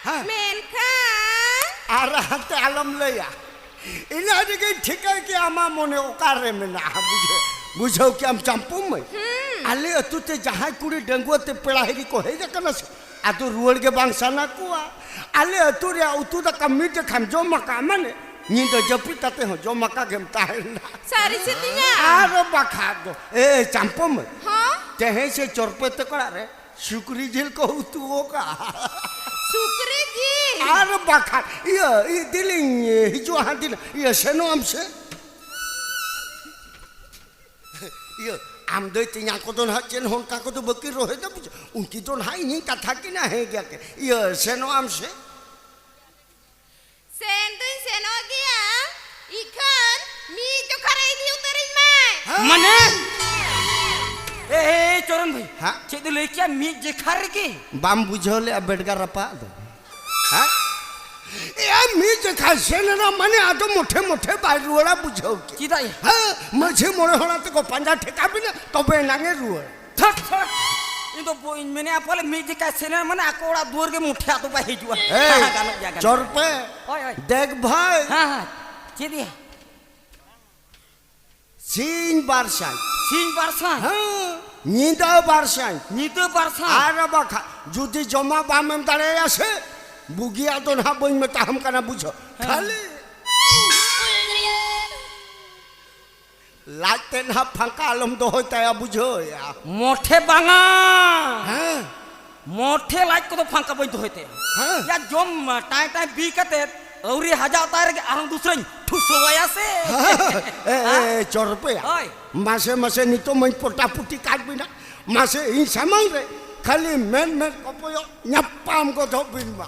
ᱦᱮᱸ᱾ ᱢᱮᱱᱠᱷᱟᱱ ᱟᱨ ᱦᱟᱱᱛᱮ ᱟᱞᱚᱢ ᱞᱟᱹᱭᱟ᱾ ᱤᱱᱟᱹ ᱨᱮᱜᱮᱧ ᱴᱷᱤᱠᱟᱹ ᱠᱮᱜᱼᱟ ᱟᱢᱟᱜ ᱢᱚᱱᱮ ᱚᱠᱟᱨᱮ ᱢᱮᱱᱟᱜᱼᱟ᱾ ᱵᱩᱡᱷᱟᱹᱣ, ᱵᱩᱡᱷᱟᱹᱣ ᱠᱮᱜᱼᱟᱢ ᱪᱟᱢᱯᱩ ᱢᱟᱹᱭ? ᱟᱞᱮ ᱟᱹᱛᱩ ᱛᱮ ᱡᱟᱦᱟᱸᱭ ᱠᱩᱲᱤ ᱰᱟᱺᱜᱩᱣᱟᱹ ᱛᱮ ᱯᱮᱲᱟ ᱦᱤᱨᱤ ᱠᱚ ᱦᱮᱡ ᱟᱠᱟᱱᱟ ᱥᱮ, ᱟᱫᱚ ᱨᱩᱣᱟᱹᱲ ᱜᱮ ᱵᱟᱝ ᱥᱟᱱᱟ ᱠᱚᱣᱟ᱾ ᱟᱞᱮ ᱟᱹᱛᱩ ᱨᱮᱭᱟᱜ ᱩᱛᱩ ᱫᱟᱠᱟ ᱢᱤᱫ ᱡᱚᱠᱷᱟᱢ ᱡᱚᱢ ᱟᱠᱟᱫ ᱢᱟᱱᱮ, ᱧᱤᱫᱟᱹ ᱡᱟᱹᱯᱤᱫ ᱠᱟᱛᱮ ᱦᱚᱸ ᱡᱚᱢ ᱟᱠᱟ ᱜᱮᱢ ᱛᱟᱦᱮᱱᱟ᱾ ᱥᱟᱹᱨᱤ ᱥᱮ ᱛᱮᱭᱟ? ᱟᱨ ᱵᱟᱠᱷᱟᱡ ᱫᱚ, ᱮ ᱪᱟᱢᱯᱩ ᱢᱟᱹᱭ, ᱦᱚᱸ? ᱛᱮᱦᱮᱧ ᱥᱮ ᱪᱚᱨᱯᱮ ᱛᱟᱠᱚ ᱚᱲᱟᱜ ᱨᱮ ᱥᱩᱠᱨᱤ ᱡᱤᱞ ᱠᱚ ᱩᱛᱩ ᱟᱠᱟᱫᱼᱟ᱾ ᱥᱩᱠᱨᱤ ᱡᱤᱞ? ᱟᱨ ᱵᱟᱠᱷᱟᱱ, ᱤᱭᱟᱹ, ᱤᱭᱟᱹ, ᱫᱤᱞᱤᱧ ᱦᱤᱡᱩᱜᱼᱟ ᱦᱟᱸᱜ, ᱫᱤᱱ, ᱤᱭᱟᱹ, ᱥᱮᱱᱚᱜ ᱟᱢ ᱥᱮ? ᱤᱭᱟᱹ, ᱟᱢ ᱫᱟᱹᱭ ᱛᱮᱧᱟᱝ ᱠᱚᱫᱚ ᱱᱟᱦᱟᱜ ᱪᱮᱫ ᱦᱚᱸ ᱚᱱᱠᱟ ᱠᱚᱫᱚ ᱵᱟᱹᱠᱤᱱ ᱨᱚᱦᱮᱫᱟ, ᱵᱩᱡᱷᱟᱹᱣ? ᱩᱱᱠᱤᱱ ᱫᱚ ᱱᱟᱦᱟᱜ ᱤᱧᱤᱧ ᱠᱟᱛᱷᱟ ᱠᱤᱱᱟ, ᱦᱮᱸ ᱜᱮᱭᱟ ᱠᱤᱱ᱾ ᱤᱭᱟᱹ, ᱥᱮᱱᱚᱜ ᱟᱢ ᱥᱮ? ᱥᱮᱱ ᱫᱩᱧ ᱥᱮᱱᱚᱜ ᱜᱮᱭᱟ, ᱤᱠᱷᱟᱹᱱ ᱢᱤᱫ ᱡᱚᱠᱷᱟ ᱨᱮ ᱤᱫᱤ ᱩᱛᱟᱹᱨᱤᱧ ᱢᱟᱭ᱾ ᱢᱟᱱᱮ? ᱮ, ᱮ, ᱮ, ᱪᱚᱨᱚᱱ ᱵᱷᱟᱹᱭ, ᱦᱮᱸ? ᱪᱮᱫ ᱫᱚ ᱞᱟᱹᱭ ᱠᱮᱭᱟ ᱢᱤᱫ ᱡᱮᱠᱷᱟ ᱨᱮᱜᱮ? ᱵᱟᱢ ᱵᱩᱡᱷᱟᱹᱣ ᱞᱮᱜᱼᱟ ᱵᱮᱰᱜᱟ ᱨᱟᱯᱟᱜ ᱫᱚ? ᱦᱮᱸ? ᱮ, ᱢᱤᱫ ᱡᱮᱠᱷᱟ ᱥᱮᱱ ᱮᱱᱟ ᱢᱟᱱᱮ ᱟᱫᱚ ᱢᱚᱴᱷᱮ ᱢᱚᱴᱷᱮ ᱵᱟᱭ ᱨᱩᱣᱟᱹᱲᱟ, ᱵᱩᱡᱷᱟᱹᱣ ᱠᱮ᱾ ᱪᱮᱫᱟᱜ ᱭᱟ? ᱦᱮᱸ, ᱢᱟᱹᱡᱷᱤ ᱢᱚᱬᱮ ᱦᱚᱲ ᱟᱛᱮ ᱠᱚ ᱯᱟᱸᱡᱟ ᱴᱷᱮᱠᱟ ᱵᱤᱱᱟ, ᱛᱚᱵᱮ ᱮᱱᱟᱝ ᱮ ᱨᱩᱣᱟᱹᱲ᱾ ᱛᱷᱟᱴ, ᱛᱷᱟᱴ᱾ ᱤᱧ ᱫᱚ ᱵᱚ-, ᱤᱧ ᱢᱮᱱᱮᱫᱼᱟ ᱯᱟᱞᱮ ᱢᱤᱫ ᱡᱮᱠᱷᱟ ᱥᱮᱱ ᱮᱱᱟ ᱢᱟᱱᱮ ᱟᱠᱚ ᱚᱲᱟᱜ ᱫᱩᱣᱟᱹᱨ ᱜᱮ ᱢᱚᱴᱷᱮ ᱟᱫᱚ ᱵᱟᱭ ᱦᱤᱡᱩᱜᱼᱟ᱾ ᱮᱭ, ᱜᱟᱱᱚᱜ ᱜᱮᱭᱟ, ᱜᱟᱱᱚᱜ ᱪᱚᱨᱯᱮ᱾ ᱜᱮᱭᱟ᱾ ᱦᱳᱭ, ᱦᱳᱭ᱾ ᱫᱮᱠ ᱵᱷᱟᱭ᱾ ᱦᱮᱸ, ᱦᱮᱸ᱾ ᱪᱮᱫ ᱭᱟ? ᱥᱤᱧ ᱵᱟᱨ ᱥᱟᱭ᱾ ᱥᱤᱧ ᱵᱟᱨ ᱥᱟᱭ? ᱦᱮᱸ, ᱧᱤᱫᱟᱹ ᱵᱟᱨ ᱥᱟᱭ᱾ ᱧᱤᱫᱟᱹ ᱵᱟᱨ ᱥᱟᱭ? ᱟᱨ ᱵᱟᱠᱷᱟᱡ ᱡᱩᱫᱤ ᱡᱚᱢᱟᱜ ᱵᱟᱢ ᱮᱢ ᱫᱟᱲᱮᱭᱟᱭᱟ ᱥᱮ, ᱵᱩᱜᱤᱭᱟᱜ ᱫᱚ ᱱᱟᱦᱟᱜ ᱵᱟᱹᱧ ᱢᱮᱛᱟᱦᱟᱢ ᱠᱟᱱᱟ, ᱵᱩᱡᱷᱟᱹᱣ᱾ ᱦᱮᱸ᱾ ᱠᱷᱟᱹᱞᱤ ᱞᱟᱡ ᱛᱮ ᱱᱟᱦᱟᱜ ᱯᱷᱟᱸᱠᱟ ᱟᱞᱚᱢ ᱫᱚᱦᱚᱭ ᱛᱟᱭᱟ, ᱵᱩᱡᱷᱟᱹᱣ ᱭᱟ᱾ ᱢᱚᱴᱷᱮ ᱵᱟᱝᱟ᱾ ᱦᱮᱸ᱾ ᱢᱚᱴᱷᱮ ᱞᱟᱡ ᱠᱚᱫᱚ ᱯᱷᱟᱸᱠᱟ ᱵᱟᱹᱧ ᱫᱚᱦᱚᱭ ᱛᱟᱭᱟ᱾ ᱦᱮᱸ᱾ ᱭᱟ, ᱡᱚᱢ ᱴᱟᱭ ᱴᱟᱭ ᱵᱤ ᱠᱟᱛᱮ ᱟᱹᱣᱨᱤ ᱦᱟᱡᱟᱜ ᱛᱟᱭ ᱨᱮᱜᱮ ᱟᱨᱦᱚᱸ ᱫᱩᱥᱨᱟᱧ ᱴᱷᱩᱥᱟᱹᱣᱟᱭᱟ ᱥᱮ᱾ ᱮ, ᱮ, ᱮ, ᱪᱚᱨᱯᱮᱭᱟ᱾ ᱦᱳᱭ᱾ ᱢᱟᱥᱮ ᱢᱟᱥᱮ ᱱᱤᱛᱚᱜ ᱢᱟᱧ ᱯᱚᱴᱟᱯᱩᱴᱤ ᱠᱟᱜ ᱵᱤᱱᱟ᱾ ᱢᱟᱥᱮ ᱤᱧ ᱥᱟᱢᱟᱝ ᱨᱮ ᱠᱷᱟᱹᱞᱤ ᱢᱮᱫ ᱢᱮᱫ ᱠᱚᱯᱚᱭᱚᱜ ᱧᱟᱯᱟᱢ ᱜᱚᱫᱚᱜ ᱵᱤᱱ ᱢᱟ᱾